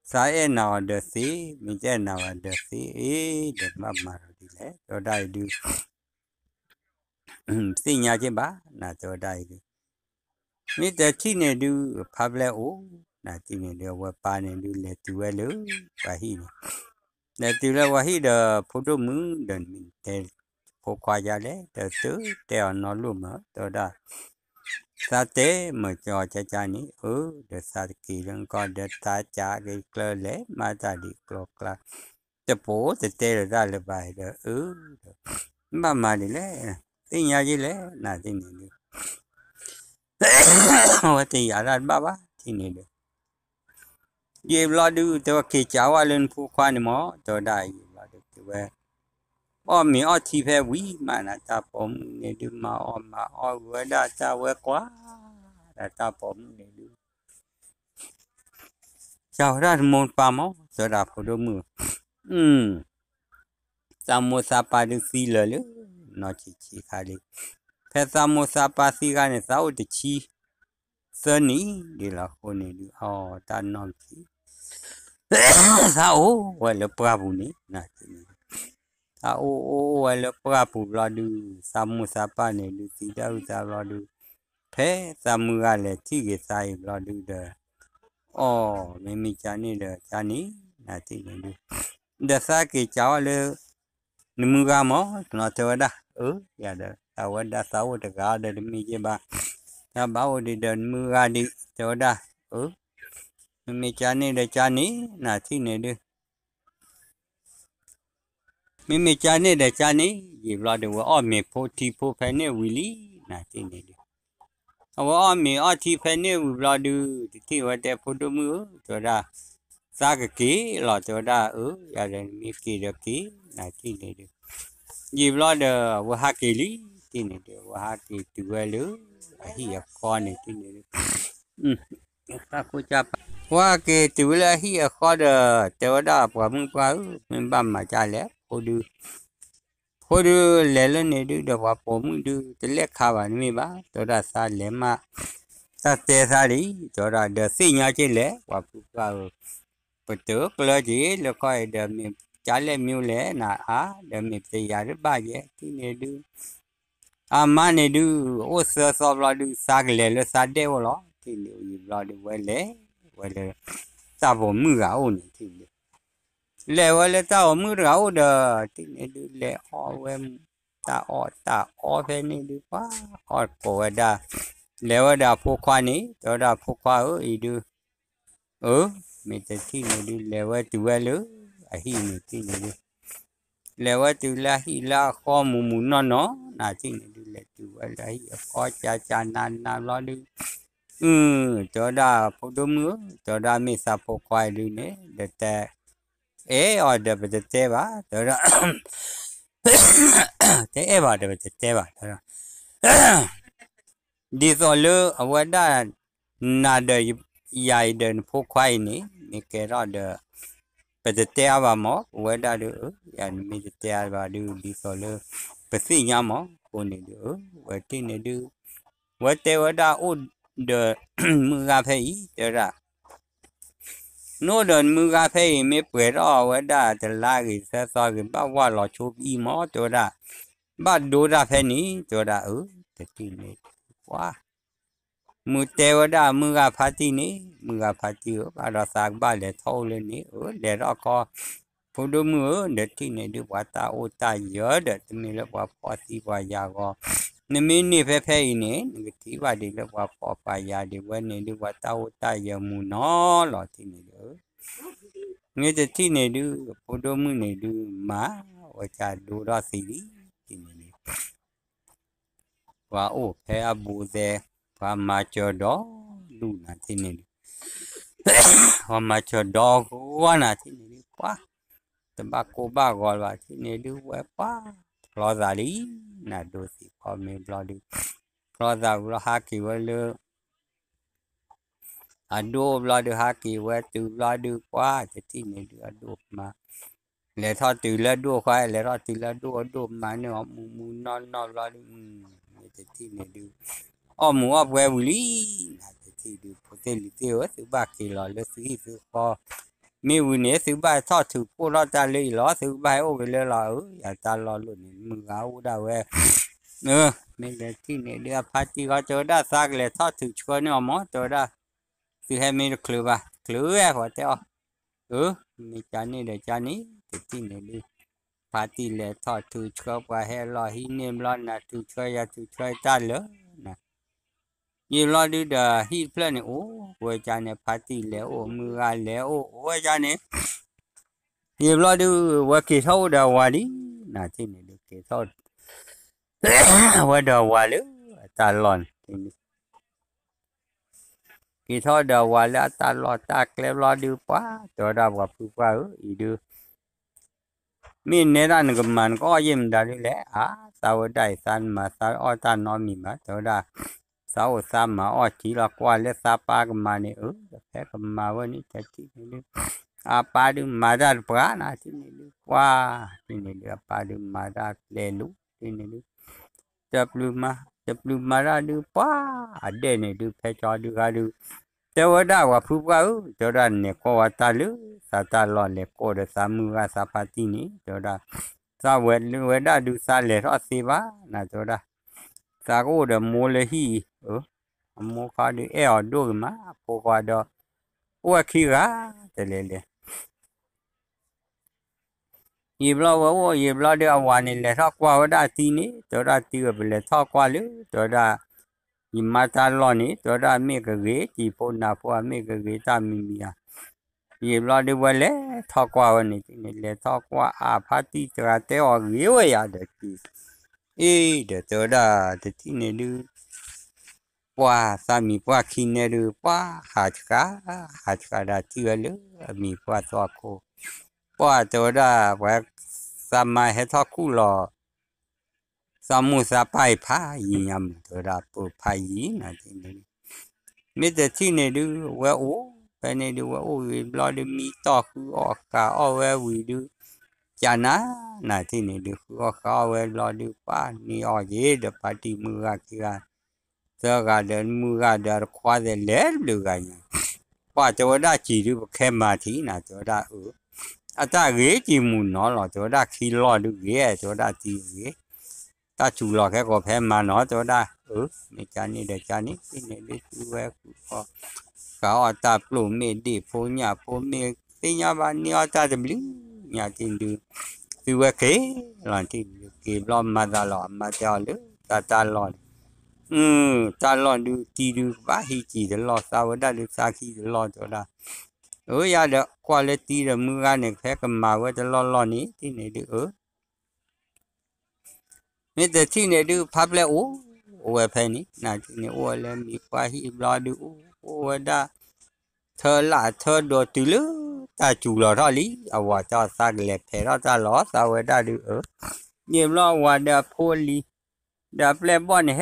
အံၤ သးအဲၣ်နၤအီၤဒီးသ့ မ့ၢ်တအဲၣ်နၤဘၣ်ဒီးသ့အံၤ ဒီးဘၣ်မၤဒီးဒ်လဲၣ် တဲဝဲဒၣ်အံၤဒုး သ့ၣ်ညါက့ဘၣ် နတဲဝဲဒၣ်အံၤဒုး မ့ၢ်တထံၣ်န့ၣ်ဒုး ဖးဘျဲၣ်အိၣ် နထံၣ်န့ၣ်ဒုး အဝဲပၢ်န့ၣ်ဒုး လဲၤတုၤဝဲလၢပှၤဟံၣ်န့ၣ် လဲၤတုၤလၢပှၤဟံၣ်ဒီး ဖိဒိၣ်မုၣ်ဒီး နမ့ၢ်တဲဖိခွါယါလဲၣ် ဒီးသုတဲအီၤနီလိၣ်မး တဲဝဲဒၣ် သးတဲမၤကီကကန့ၣ် အၢ ဒီးသးတက့ၤလၢနကီၢ်ဒီး သးကးက့ၤကျၢၤလဲၤမၤတၢ်ဒ်ကျီကျါ တပိာ်တတဲလၢၤတၢ်လၢၤဘၣ်ဒီး အၢ ဒီး ဘၣ်မၤဒ်လဲၣ် သ့ၣ်ညါက့လဲၣ် နထံၣ်န့ၣ်ဒုး အဝဲတယာ်တၢ်တဘၣ်ဘၣ် ထံၣ်န့ၣ်ဒီး ယံာ်ဘျီဒုး တဲဝဲက့ၤကးဝဲလၢနဖိခွါန့ၣ်မး တဲဝဲဒၣ်ယံာ်ဘျီဒုး တဲဝဲ အီၣ်မ့ၤအီထံဖဲဝံၤမးနၤ တၢ်ပိာ်မုၣ်န့ၣ်ဒုး မၤအီၣ်မၤအီၣ်ဂုၤဝဲဒၣ်တၢ်ဝဲကွၢ် ဒီးတၢ်ပိာ်မုၣ်န့ၣ်ဒုး ကးဝဲဒၣ်တမိၢ်တပၢ်မး တဲဝဲဒၣ်ဖိဒိၣ်မုၣ် သးမိၢ်သးပၢ်ဒုးသံလၢာ်လၢ နီၢ်ဆံးဆံးခါလံ ဖဲသးမိၢ်သးပၢ်သံခါန့ၣ် သးအိၣ်တဆံသၢနံၣ်ဒ်လီၤ အဃိန့ၣ်ဒုး အီၣ်တၢ်နီၢ်ကံ သးအိၣ်ဝဲလၢပှၢ်ပူၤန့ၣ် နန့ၣ် သးအိၣ်အိၣ်အိၣ်ဝဲလၢပှၢ်ပူၤဘျီဒုး သးမိၢ်သးပၢ်န့ၣ်ဒုး သံတၢ်အုၣ်သးဘျီဒုး ဖဲသးမုၢ်ဂၤလဲၤထံၣ်က့ၤသးအံၤဘျီဒုးဒီး အီၣ် မ့မ့ၢ်ကန့ၣ်ဒီးကန့ၣ် နထံၣ်န့ၣ်ဒုး ဒီးသးက့ၤကးဝဲလၢ နမုၢ်ဂၤမး တနီၤတဲဝဲဒၣ်, အၢ ယၤဒီး တၢ်ဝဲဒၣ်သးအိၣ်တဂၤဒီးတမ့ၢ်ယဲဘၣ်, တၢ်ဘၣ်အိၣ်ဒံးဒီးနမုၢ်ဂၤဒံး တဲဝဲဒၣ်, အၢ မ့မ့ၢ်ကန့ၣ်ဒီးကန့ၣ် နထံၣ်န့ၣ်ဒုး မ့မ့ၢ်ကန့ၣ်ဒီးကန့ၣ် ယံာ်ဘျီဒုး ဝဲအီၣ်မ့ၤဖိထံဖိဖဲန့ၣ်ဝံၤလံ နထံၣ်န့ၣ်ဒုး, အဝဲအီၣ်မ့ၤအီၣ်ထံဖဲန့ၣ်ဝံၤဘျီဒုး တထံၣ်ဝဲတဲဖိဒိၣ်မုၣ်ဧၢ တဲဝဲဒၣ်, သးကက့ၤလီၤ တဲဝဲဒၣ်, အၢ ယၤဒီးနမ့ၢ်က့ၤဒီးက့ၤ နထံၣ်န့ၣ်ဒုး, ယံာ်ဘျီဒီး အဝဲဟးက့ၤလံ ထံၣ်န့ၣ်ဒုး အဝဲဟးက့ၤတုၤဝဲလၢ အဟံၣ်အဃီန့ၣ် ထံၣ်န့ၣ်ဒုး ပှၤက့ၤတုၤဝဲလၢအဟံၣ်အဃီဒီး တဲဝဲဒၣ်ပှၤမုၣ်ပှၢ်ဧၢ မ့ၢ်ဘၣ်မၤဒ်လဲၣ် ဖိဒုး, ဖိဒုးလဲၤလၢန့ၣ်ဒုးဒီးပှၤပိာ်မုၣ်ဒုး တလဲၣ်ခါဘၣ်နမ့ၢ်ဘၣ် တဲဝဲဒၣ်သးလဲၤမး, တၢ်တဲသးဒ် တဲဝဲဒၣ်ဒီးသ့ၣ်ညါက့လဲၣ် ပှၤဖုပှၢ်ဧၢ, ပတကျၢက့ၤလၢခီအံၤဒီးမ့ၢ်ကလဲၣ်မ့ၢ်လဲၣ်နၤအါ ဒီးမ့ၢ်ပတယၤတဘၣ်ယဲ ထံၣ်န့ၣ်ဒုး အမါန့ၣ်ဒုး အိၣ်သၢသီဘျီဒုး သးကလဲၤလၢသးဒဲအိၣ်လီၤ ထံၣ်န့ၣ်ယံာ်ဘျီဒုး ဝဲလဲၤ ဝဲလၢ တၢ်ပိာ်မုၣ်ဂၤအိၣ်န့ၣ် ထံၣ်န့ၣ်ဒုး လဲၤဝဲလၢတၢ်ပိာ်မုၣ်တဂၤအိၣ်ဒီး ထံၣ်န့ၣ်ဒုး လဲၤအီၣ်ဝဲ တၢ်အီၣ်တၢ်အီဖဲန့ၣ်ဒုး ပှၤအီၣ်ကိးဝဲဒၣ် လဲၤဝဲဒီးအဖိခွါန့ၣ် တဲဝဲဒၣ်အဖိခွါဧၢ အံၤဒုး အၢ မ့ၢ်တထံၣ်န့ၣ်ဒုး လဲၤဝဲတုၤဝဲလၢ အဟံၣ်န့ၣ် ထံၣ်န့ၣ်ဒုး လဲၤဝဲတုၤလၢအဟံၣ်လၢအဃီမုာ်မုာ်နီၢ်နီၢ် နၤထံၣ်န့ၣ်ဒုး လဲၤတုၤဝဲလၢအဟံၣ်အဃီ ကၢ်ကၢ်နးနးဘျီဒုး အု တဲဝဲဒၣ်ဖိဒိၣ်မုၣ်ဧၢ တဲဝဲဒၣ်မ့ၢ်သးဖိခွါအံၤဒုးန့ၣ် ဒီးတအဲၣ်အီၤဒီးပတတဲဘၣ် တဲဝဲဒၣ် တအဲၣ်ဘၣ်ဒီးပတတဲဘၣ် တဲဝဲဒၣ် ဒ်သိးလၢအဝဲဒၣ် နၤဒီးယၤအံၤဒီးနဖိခွါအံၤန့ၣ် မ့ၢ်ကဲထီၣ်ဒီး ပတတဲအါဘၣ်မး ပဝဲဒၣ်ဒီး ယၤနမ့ၢ်တတဲအါဘၣ်ဒုး ဒ်သိးလၢ ပသ့ၣ်ညါမး အဃိန့ၣ်ဒုး ဝဲတ့ၢ်န့ၣ်ဒုး ဝဲတဲဝဲဒၣ်အိၣ်ဒီး မုၢ်ဂၤဖဲအံၤ တဲဝဲဒၣ် နအိၣ်ဒီးနမုၢ်ဂၤဖဲအံၤ မ့ၢ်ပှဲၤထီၣ်ဝဲဒၣ်တလါဂ့ၤသၢသီဂ့ၤ ဘၣ်ဝၢ်လီၤဆိပအံၤမး တဲဝဲဒၣ် ဘၣ်ဒိတၢ်ဖဲန့ၣ် တဲဝဲဒၣ် အၢ တထံၣ်န့ၣ် ပှၤ မုၢ်တဲဝဲဒၣ်မုၢ်ဂၤဖါတံၢ်န့ၣ် မုၢ်ဂၤဖါတံၢ်ဧၢ ဘၣ်ဒီးသးကဘၣ်လဲၤထီၣ်အိၣ်လၢန့ၣ် အၢ လဲၤထီၣ်ခီ ဖိဒိၣ်မုၣ်ဧၢ ဒီးတထံၣ်န့ၣ်ဒုး ပှၤတၢ်အိၣ်တၢ်ယၢၤဒီး တမ့ၢ်လၢပှၤဖှီၣ်သံပှၤယာ်ဂီၤ နမ့ၢ်န့ၢ်ဖဲဖဲအံၤန့ၣ် နကထံၣ်ဘၣ်ဒံးလၢပှၤဖှီၣ်ပှၤယာ်ဒံးဝဲန့ၣ်ဒုး ပှၤတၢ်အိၣ်တၢ်ယၢၤမုာ်နီၢ်လီၤ ထံၣ်န့ၣ်ဒုး မ့ၢ်တထံၣ်န့ၣ်ဒုး ဖိဒိၣ်မုၣ်န့ၣ်ဒုး မၤဝဲကၢ်ဒိထီၣ်သံလံ ထံၣ်န့ၣ်ဒုး ပှၤအိၣ်ဖဲအဘူးသဲ ပှၤမၤစၢၤဒီးလူၢ်နၤထံၣ်န့ၣ်ဒုး ပှၤမၤစၢၤဒီးဂီၢ်နၤထံၣ်န့ၣ်ဒုး ပှၤ တဘၣ်ကိၢ်ဘၣ်ဂီၤလၢၤဘၣ်ထံၣ်န့ၣ်ဒုး ဝဲပှၤ ဖျီသးလံ နၤဒိသံၣ်ဖီမ့ၢ်ဘျီဒုး ဖျီသးဝံၤလီၤဟးက့ၤဝဲလၢ အဒိၣ်ဘျီဒုးဟးက့ၤဝဲတုၤဘျီဒုး ပှၤတထံၣ်န့ၣ်ဒုး အဒိၣ်မၤ လဲၤထီၣ်တုၤလၢအဒိၣ်ဃီ လဲၤထီၣ်တုၤလၢအဒိၣ် အဒိၣ်မၤန့ၢ်အီၤမုာ်မုာ်နီၢ်နီၢ်ဘျီဒုး မ့ၢ်တထံၣ်န့ၣ်ဒုး အီၣ်မူးအီၣ်ပွဲဝံၤလံ နၤတထံၣ်ဒုး ဖိသ့ၣ်လံၤသ့ၣ်ဧၢ သုဘၣ်က့ၤလီၤလၢသုဟံၣ်သုဃီ မ့ၢ်ဝံၤန့ၣ် သုဘၣ်ထီၣ်ထုးဖှိၣ်ထီၣ်တၢ်လၢအံၤလီၤ သုကဘၣ်ဟဲအိၣ်က့ၤလၢလီၤ အၢ ယတၢ်လီၢ်လိၣ်န့ၣ် မုၢ်ဂၤအိၣ်ဒၣ်ဝဲ မ့ၢ်လဲၤထံၣ်န့ၣ်ဒုး အဖါတံၢ်ဃီ တဲဝဲဒၣ်သးကလဲၤထီၣ်ထုးဆှၢန့ၢ်အီၤမး တဲဝဲဒၣ် သုဟဲမ့ၢ်တချုးဘၣ် ချုးဝဲ ပှၤတဲအီၤ အၢ မ့ၢ်ကန့ၣ်ဒီးကန့ၣ် တထံၣ်န့ၣ်ဒုး ဖါတံၢ်လဲၤထီၣ်ထုးဆှၢ ပှၤဟဲလီၤဟံးန့ၢ်ဘျီ နၤထုးဆှၢယၤထုးဆှၢတၢ်လၢာ် ယံာ်ဘျီဒုးဒီးဟံၣ်တဖျၢၣ်န့ၣ် အိၣ်ဝဲကန့ၣ် ဖါတံၢ်လဲၤအိၣ် မုၢ်ဂၤလဲၤအိၣ် အိၣ်ဝဲကန့ၣ် ယံာ်ဘျီဒုး ဝဲက့ၤထီၣ်အိၣ်ဒီးအဝၤလံ နၤထံၣ်န့ၣ်ဒုး က့ၤထီၣ် ဝဲဒီးအဝၤလၢအတၢ်လီၢ်န့ၣ် က့ၤထီၣ်ဒီးအဝၤလၢအတၢ်လီၢ်တၢ်ကျဲဘျီဒုး ပှၤတဲဝဲဒၣ်ပှၤဖုပှၢ်ဧၢ အံၤဒုး မ့ၢ်နဲဒၣ်နကမၤနကအီၣ်ယဲၢ်မတၤဒုးလဲၣ် အါ သးဝဲဒၣ်အံၤ သးနမၤသးအီၣ်တၢ်နီတမံၤဘၣ် တဲဝဲဒၣ် သးအိၣ်သးမၤအီၣ်ထံလီၤ ကွၢ်လၢသးပၢ်ကမၤန့ၣ် အၢ ဖဲကမၤဝဲန့ၣ် တထံၣ်န့ၣ်ဒုး အပၢ်ဒုးမၤတၢ်တပှၤနၤ ထံၣ်န့ၣ်ဒုး ပှၤ ထံၣ်န့ၣ်ဒုး အပၢ်ဒုးမၤတၢ်ကျဲလိၤ ထံၣ်န့ၣ်ဒုး တပျုၤမၤ တပျုၤမၤတၢ်ဒုး ပှၤ အဒဲၣ်န့ၣ်ဒုး ဖဲကၠီဒုးဂၤဒုး တဲဝဲဒၣ်ပှၤဖုပှၢ်ဧၢ တဲဝဲဒၣ်နဲၣ်ကွၢ်ဝဲတၢ်လၢ သးတၢ်လီၢ်လဲၤကိးဒီးသးမုၢ်ဂၤသးဖါတံၢ်န့ၣ် တဲဝဲဒၣ် သးဝဲဒၣ်ဒုးသးလဲၤထီၣ်သ့ဘၣ်နၤ တဲဝဲဒၣ် သးကအိၣ်ဒီးမိၢ်လၢဟံၣ်အံၤ အမိၢ်ခီဒုးအဲၣ်အီၤဒိၣ်ဂ့ၤမး အဖိခွါဒီး အိၣ်ဝဲခံဂၤ တလဲၤလဲၤ က ယံာ်ဘျီဝဲအိၣ် ယံာ်ဘျီဒုးအဝၤန့ၣ် လဲၤထီၣ်ကွၢ်ဝဲဒၣ်တံၤန့ၣ် တဲဝဲဒၣ်တံၤဧၢ ပလဲၤထီၣ်ကွၢ်လၢ တဲဝဲဒၣ် ယမါတၢ်လီၢ်န့ၣ် တဲဝဲဒၣ်မ့ၢ်ကဂ့ၤ တံၤဖိနၢ်ဖိဧါ မ့ၢ်ကဂ့ၤတၢ်မံၤမံၤဧါ. ယံာ်ဘျီဒုးဝဲလဲၤထီၣ်ကွၢ်ဝဲန့ၣ် တံၤန့ၣ် လဲၤထီၣ်ကွၢ်အါ ဖါတံၢ်တဂၤတဲအီၤဂ့ၤဝဲယၤဒီးတံၤ အ့ ဒီးတဲဝဲဒၣ် တထံၣ်န့ၣ်ဒုး ပှၢ်သးမံၤပှၢ်ခံန့ၣ်ဒုး ပှၢ်ဟးဆှး ဟးဆှးဒၣ်ထံၣ်ဝဲလၢအမံၤပှၢ်သွၣ်ခိၣ်, ပှၢ်တဲဝဲဒၣ် ပှၤသးမါဟဲထီၣ်ခူၣ်လီၤ သးမိၢ်သးပၢ်အံၤဖးယံၤညါမး တဲဝဲဒၣ် ပၢၤဖးယံၤနၤတထံၣ်န့ၣ်ဒုး, မ့ၢ်တထံၣ်န့ၣ်ဒုး ဝဲအိၣ်ဖဲန့ၣ်ဒုး ဝဲအိၣ်ဝံၤဘျီဒုး မံတီၢ်ဃုအီၣ်ဃးအီၣ်ဝဲဝံၤဒုး ကနၤ နၤတထံၣ်န့ၣ်ဒုး ဃုအီၣ်ဃးအီၣ်ဝဲဘျီဒုး ပှၢ်န့ၢ်အီၣ်က့ၤ ဒီးဖါတံၢ်မုၢ်ဂၤခံဂၤ သၢဂၤဒီးမုၢ်ဂၤဒီးတခွါသဲးလဲၤတဘျုးဂၤညါ, ပှၢ်တဲဝဲဒၣ်ကံၤဒုး ပခဲမၤထံးနၤ တဲဝဲဒၣ်အၢ အတၢ်ဂ့ၤကံၤမုၢ်နီၤလီၤ တဲဝဲဒၣ်ခံလီၢ်ဒုးဂ့ၤ တဲဝဲဒၣ်တံၤဂ့ၤ တၢ်စူၤလီၤခဲကိးဖဲမၤနီၤ တဲဝဲဒၣ်အၢ မ့ၢ်ကန့ၣ်ဒီးကန့ၣ် တထံၣ်န့ၣ်ဒုး သုဝဲဃုအီၣ် ဃးအီၣ်တၢ်ပျိၢ်မ့ၢ်ဒ့ၣ်ဖိညၣ်ဖိမ့ၢ်သ့ၣ်ညါဘၣ်န့ၢ်အီၣ်တၢ်တဘျုးညါတထံၣ်န့ၣ်ဒုး သုဝဲက့ၤလီၤတထံၣ်န့ၣ်ဒုး က့ၤဘျီမၤသးလီၤ အမါတဲအီၤလၢတၢ်တၢ်လီၢ်န့ၣ် တၢ်လီၢ်ဒုးတံၤဒုးကဘၣ်ဟံးကံၤတလီၢ် သးဝဲဒၣ်ဒုးသးခံတလီၢ် တဲဝဲဒၣ် အၢ ယၤဒီးကွၢ်လၢတံၤဒီးမုၢ်ဂၤန့ၣ် ဖဲကမၤဝဲတလီၢ်လီၢ်န့ၣ် တထံၣ်န့ၣ်ဒုးအၢ မ့ၢ်တထံၣ်န့ၣ်ဒုး ဖါပျဲၢ်အိၣ်ဝဲဖဲန့ၣ် နၤတထံၣ်န့ၣ် အိၣ်ဝဲလၢမံၤပှၢ်ဟံၣ်ဘျီဒုး အိၣ်ဝဲဒၣ် ထၢလၢထၢဒီးတုၤလၢတၢ်စူၤလီၤထီၣ်လံ အဝၤတၢ်သးကလဲၤဖဲးထီၣ်တၢ်လီၤ သးဝဲဒၣ်ဒုးအၢ ယံာ်ဘျီအဝၤဒီးအဖိအလံၤ ဒီးအပျဲၢ်ဘီၣ်န့ၣ်ဟဲ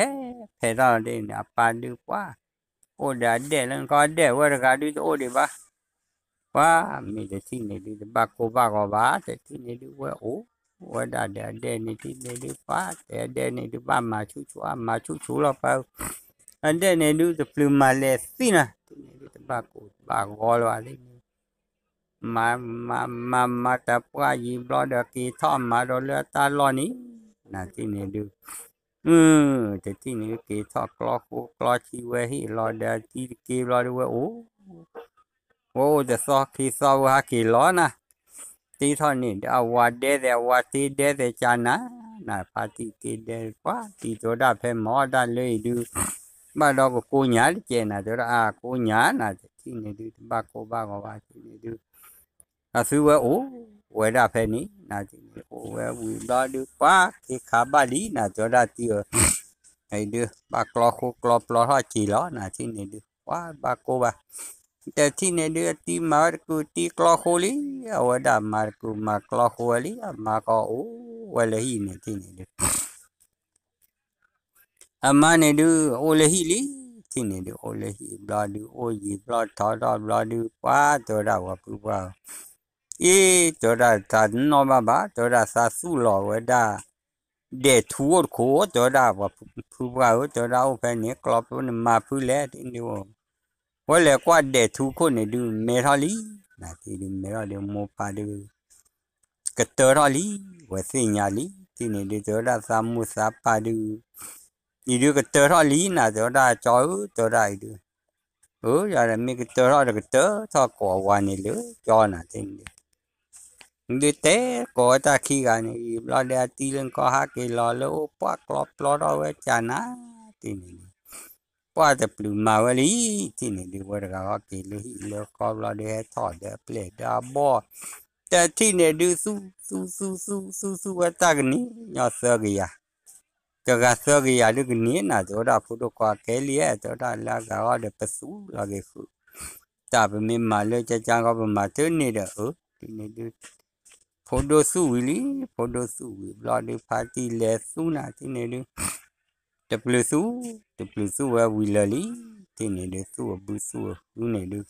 ဖဲးထီၣ်ဒ်န့ၣ် အပၢ်ဒုးပှၢ် အိၣ်ဒီးအဒဲၣ်လၢနခီ အဒဲၣ်ဝဲတဂၤဒုးတအိၣ်ဒံးဘၣ် ပှၢ်မ့ၢ်တထံၣ်န့ၣ်ဒုး တဘၣ်ကိၢ်ဘၣ်ဂီၤဘၣ် တထံၣ်န့ၣ်ဒုး ဝဲအိၣ်ဝဲဒၣ်ဒီးအဒဲၣ်န့ၣ် တထံၣ်န့ၣ်ဒုး ပှၢ်တဲအဒဲၣ်န့ၣ်ဒုး ဘၣ်မၤဆူၣ်ဆူၣ် အမၤဆူၣ်ဆူၣ်လီၤပၢ်ဧၢ အဒဲၣ်န့ၣ်ဒုး တပျုၤမၤလဲၤသံနၤ တထံၣ်န့ၣ်ဒုး တဘၣ်ကိၢ်ဘၣ်ဂီၤလၢၤဘၣ်န့ၣ် မၤမၤမၤမၤတၢ်ပှၢ်ယံာ်ဘျီဒီး က့ၤထီၣ်မၤဒီးလၢအတၢ်လီၢ်န့ၣ် နၤတထံၣ်န့ၣ်ဒုး တထံၣ်န့ၣ်ဒုး က့ၤထီၣ်ကျီဃိကျီဆံဝဲဟ့ၣ်လီၤဒီး အတံၤတက့ၢ်ဘျီဒုး ဝဲအိၣ် ဝဲအိၣ်တသီခံသီဝဲဟးက့ၤလီၤနၤ တ့ထီၣ်န့ၣ်ဒီး အဝၤဒဲသဲး အဝၤတ့ဒဲသဲးကနၤ နၤဖါတံၢ်တ့ဒဲ ပှၢ်တံၤတဲဝဲဒၣ် ဖဲမၤအီၣ်တၢ်လၢအံၤဒုး ဘၣ်ဒီးကကိညၢ်တကဲးနၤ တဲဝဲဒၣ် အကိညၢ်နၤ တထံၣ်န့ၣ်ဒုး တဘၣ်ကိၢ်ဘၣ်ဂီၤဘၣ် တထံၣ်န့ၣ်ဒုး အသုဝဲအိၣ်ဝဲဒၣ်ဖဲန့ၣ် နၤတထံၣ်န့ၣ် အိၣ်ဝဲဝံၤဘျီဒုး ပှၢ်က့ၤခးဘၣ်လံနၤ တဲဝဲဒၣ်တံၤဧၢ အံၤဒုး ဘၣ်ကျီဃိကျီပျီထီၣ်က့ၤလီၤ နၤတထံၣ်န့ၣ်ဒုး ပှၢ်ဘၣ်ကိၢ်ဘၣ် တထံၣ်န့ၣ်ဒုး အတံၤမၤဝဲတကုာ်တံၤကျီဃိလံ အဝဲဒၣ်မၤတကုာ်မၤကျီဃိဝဲလံ အမါကီအိၣ်ဝဲလၢဟံၣ်န့ၣ် တထံၣ်န့ၣ်ဒုး အမါန့ၣ်ဒုး အိၣ်လၢဟံၣ်လံ တထံၣ်န့ၣ်ဒုး အိၣ်လၢဟံၣ်ဘျီဒုး အိၣ်ယံာ်ဘျီထီၣ်ထီၣ်ဘျီဒုး ပှၢ်တဲဝဲဒၣ်ပှၤဖုပှၢ်ဧၢ အ့ တဲဝဲဒၣ်တၢ်နီၢ်ဘၣ်ဘၣ် တဲဝဲဒၣ်သးသူၣ်လီၤဝဲဒၣ် ဒဲးထူအိၣ်တခိၣ် တဲဝဲဒၣ်ပှၤဖုပှၢ်ဧၢ တဲဝဲဒၣ်အိၣ်ဖဲန့ၣ် ကျီပျီန့ၣ်မၤဖုလဲၣ် တထံၣ်န့ၣ် ဝဲလဲၤကွၢ်ဒဲးထူခိၣ်န့ၣ်ဒုး မဲထီၣ်လံ နၤတထံၣ်ဒုး မဲထီၣ်ဒုး မိၢ်ပၢ်ဒုး ကတၢၢ်ထီၣ်လံ ဝဲသ့ၣ်ညါလံ တထံၣ်န့ၣ်ဒုး တဲဝဲဒၣ်သးမိၢ်သးပၢ်ဒုး အံၤဒုးကတၢၢ်ထီၣ်လံနၤ တဲဝဲဒၣ်ကၠီဧၢ တဲဝဲဒၣ်အံၤဒုး အၢ ယၤဒီးမ့ၢ်ကတၢၢ်ထီၣ်ဒီးကတၢၢ်ထီၣ်ကိးအဝၤန့ၣ်လၢကၠီနၤ တထံၣ်န့ၣ်ဒုး ဒုးတဲကိးဝဲတၢ်ခံဂၤန့ၣ် ယံာ်ဘျီဒီးအတံၤလၢနခီဟးက့ၤလီၤလၢအိၣ် ပှၢ်ကျီပျီထီၣ်ဝဲကနၤ တထံၣ်န့ၣ်ဒုး ပှၢ်တပျုာ်မၤဝဲလံ တထံၣ်န့ၣ်ဒုး ဝဲတဂၤဟီက့ၤလၢဟံၣ်လၢဃီဘျီဒုး ဟဲထီၣ်ဒီးအပျဲၢ်ဒီးအဘီၣ် တထံၣ်န့ၣ်ဒုး သူၣ် သူၣ် သူၣ် သူၣ် သူၣ် သူၣ်ဝဲတၢ်ကနံၤညီသၢကယၤ တဂၤသၢကယၤဒုးကနံၤနၤ တဲဝဲဒၣ်ဖိဒိၣ်ခွါကဲလံ တဲဝဲဒၣ်လၢအဂၤဟီဒီးပသူၣ်လီၤက့ၤဃုာ် တၢ်ပမ့ၢ်မၤလၢကကါခီ ပမၤတန့ၢ်ဒီး အၢ တထံၣ်န့ၣ်ဒုး ဖိဒိၣ်သူၣ်ဝံၤလံ ဖိဒိၣ်သူၣ်ဝံၤဘျီဒုး ဖါတံၢ်လဲၤသူၣ်နၤ တထံၣ်န့ၣ်ဒုး တပျုာ်သူၣ် တပျုာ်သူၣ်ဝဲဝံၤလၢာ်လံ တထံၣ်န့ၣ်ဒုး သူၣ်အဘုသူၣ်အဟုန့ၣ်ဒုး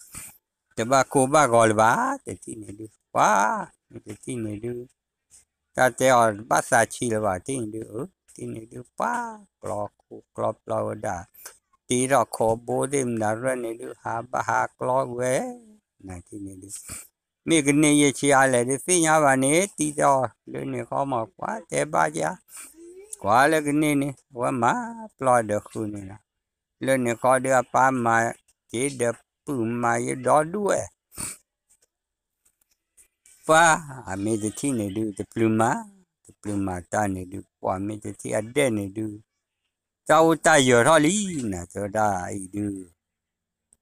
တဘၣ်ကိၢ်ဘၣ်ဂီၤလၢၤဘၣ် တထံၣ်န့ၣ်ဒုး ပှၢ် တထံၣ်န့ၣ်ဒုး တၢ်တဲအီၤဘၣ်သးဆံးလၢၤဘၣ် တထံၣ်န့ၣ်ဒုး အၢ တထံၣ်န့ၣ်ဒုး ပှၢ်ကျီခိၣ်ကျီပျီဝဲဒၣ် တ့ထီၣ်ခိးဘိသ့ၣ်မတၤရဲၣ်န့ၣ်ဒုး ဟးဘၣ်ဟးကျီဝဲ နၤတထံၣ်န့ၣ်ဒုး မ့ၢ်ကန့ၢ်ယဲၢ်ဆံးအါလဲၣ်ဒုး သ့ၣ်ညါဘၣ်န့ၣ် တံၤတဲအီၤ လၢန့ၣ်ဃီမး ကွၢ်တဲဘၣ်ကါ ကွၢ်လၢကန့ၢ်န့ၣ် အဝဲမၤပျီဒီးဃုာ်န့ၣ်လီၤ လၢန့ၣ်ဃီဒုး အပၢ်မၤက့ၤဒီးပုၢ်မၤယဒီဒူၣ်ဝဲ ပှၤအမ့ၢ်တထံၣ်န့ၣ်ဒုး တပျုၤမၤ, တပျုၤမၤတၢ်န့ၣ်ဒုး ပှၤမ့ၢ်တထံၣ်အဒဲၣ်န့ၣ်ဒုး တၢ်အိၣ်တၢ်ယၢၤထီၣ်လံနၤ တဲဝဲဒၣ်အံၤဒုး,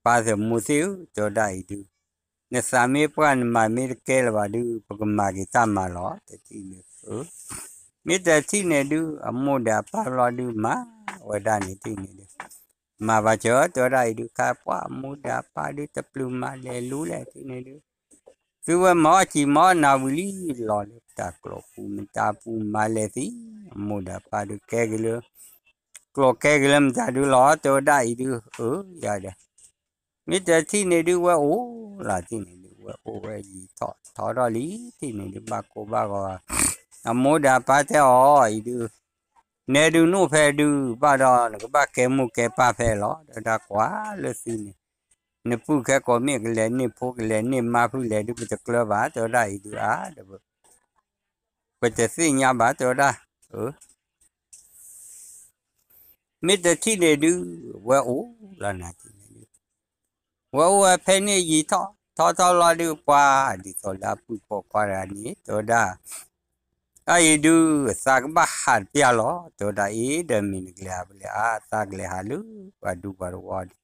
ပၢ်သမိးသ့ၣ်ဧၢ တဲဝဲဒၣ်အံၤဒုး, နသးမ့ၢ်ပှၢ်နမၤမ့ၢ်တကဲလၢၤဘၣ်ဒုး ပကမၤက့ၤတၢ်မၤလီၤ တထံၣ်န့ၣ်, မ့ၢ်တထံၣ်န့ၣ်ဒုး အမိၢ်ဒီးအပၢ်ဘျီဒုး မၤဝဲဒၣ်န့ၣ်ထံၣ်န့ၣ်ဒုး မၤဘၣ်စၢၤ တဲဝဲဒၣ်အံၤဒုး ခါပှၢ်အမိၢ်ဒီးအပၢ်ဒုး တပျုၤမၤလဲၤလူလဲၣ်ထံၣ်န့ၣ်ဒုး, သုဝဲမၤအီၣ်စံာ်မၤအီၣ်နၤဝံၤလံ လီၤလၢတၢ်ကျိာ်ပူၤမတၤပူၤမၤလဲၤသံ, အမိၢ်ဒီးအပၢ်ဒုးကဲက့ၤလၢ ကျိာ်ကဲက့ၤလၢမတၤဒုးလီၤ တဲဝဲဒၣ်အံၤဒုး, အၢ ယၤဒီး မ့ၢ်တထံၣ်န့ၣ်ဒုး ဝဲအိၣ်လီၤထံၣ်န့ၣ်ဒုး ဝဲအိၣ်ဝဲယံာ်ထီၣ်ထီထီၣ်လံထံၣ်န့ၣ်ဒုး ဘၣ်ကိၢ်ဘၣ်ဂီၤ, အမိၢ်ဒီးအပၢ်တဲအီၤအံၤဒုး, နဲဒုးနအိၣ်ဖဲဒုး ဘၣ်ဒီးနကဘၣ်ကဲမိၢ်ကဲပၢ်ဖဲလီၤ တဲဝဲဒၣ်ကွၢ်လၢသုန့ၣ်, နပုၢ်ခဲကိးမ့ၢ်ကလဲၤန့ၢ်ဖိကလဲၤန့ၢ်မါဖုလဲၤဒုး ပတကျၢၤဘၣ် တဲဝဲဒၣ်အံၤဒုး အါ ဒီး ပတသ့ၣ်ညါဘၣ် တဲဝဲဒၣ်, မ့ၢ်တထံၣ်န့ၣ်ဒုး ဝဲအိၣ်လီၤနၤထံၣ်န့ၣ်ဒုး, ဝဲအိၣ်ဝဲဖဲန့ၣ်ယံာ်ထီၣ်ထီထီၣ်လီၤဒုး ပှၤဒ်သိးလၢအပုၢ်ဖိခွါတဂၤန့ၣ် တဲဝဲဒၣ်, အအံၤဒုး သးကဘၣ်ဟးတပျၢ်လီၤ တဲဝဲဒၣ်အံၤဒီး မ့ၢ်နကလဲၤဟးဖဲလဲၣ် အါ သးကလဲၤဟးလၢပှၤဒူပှၤတဝီဒီး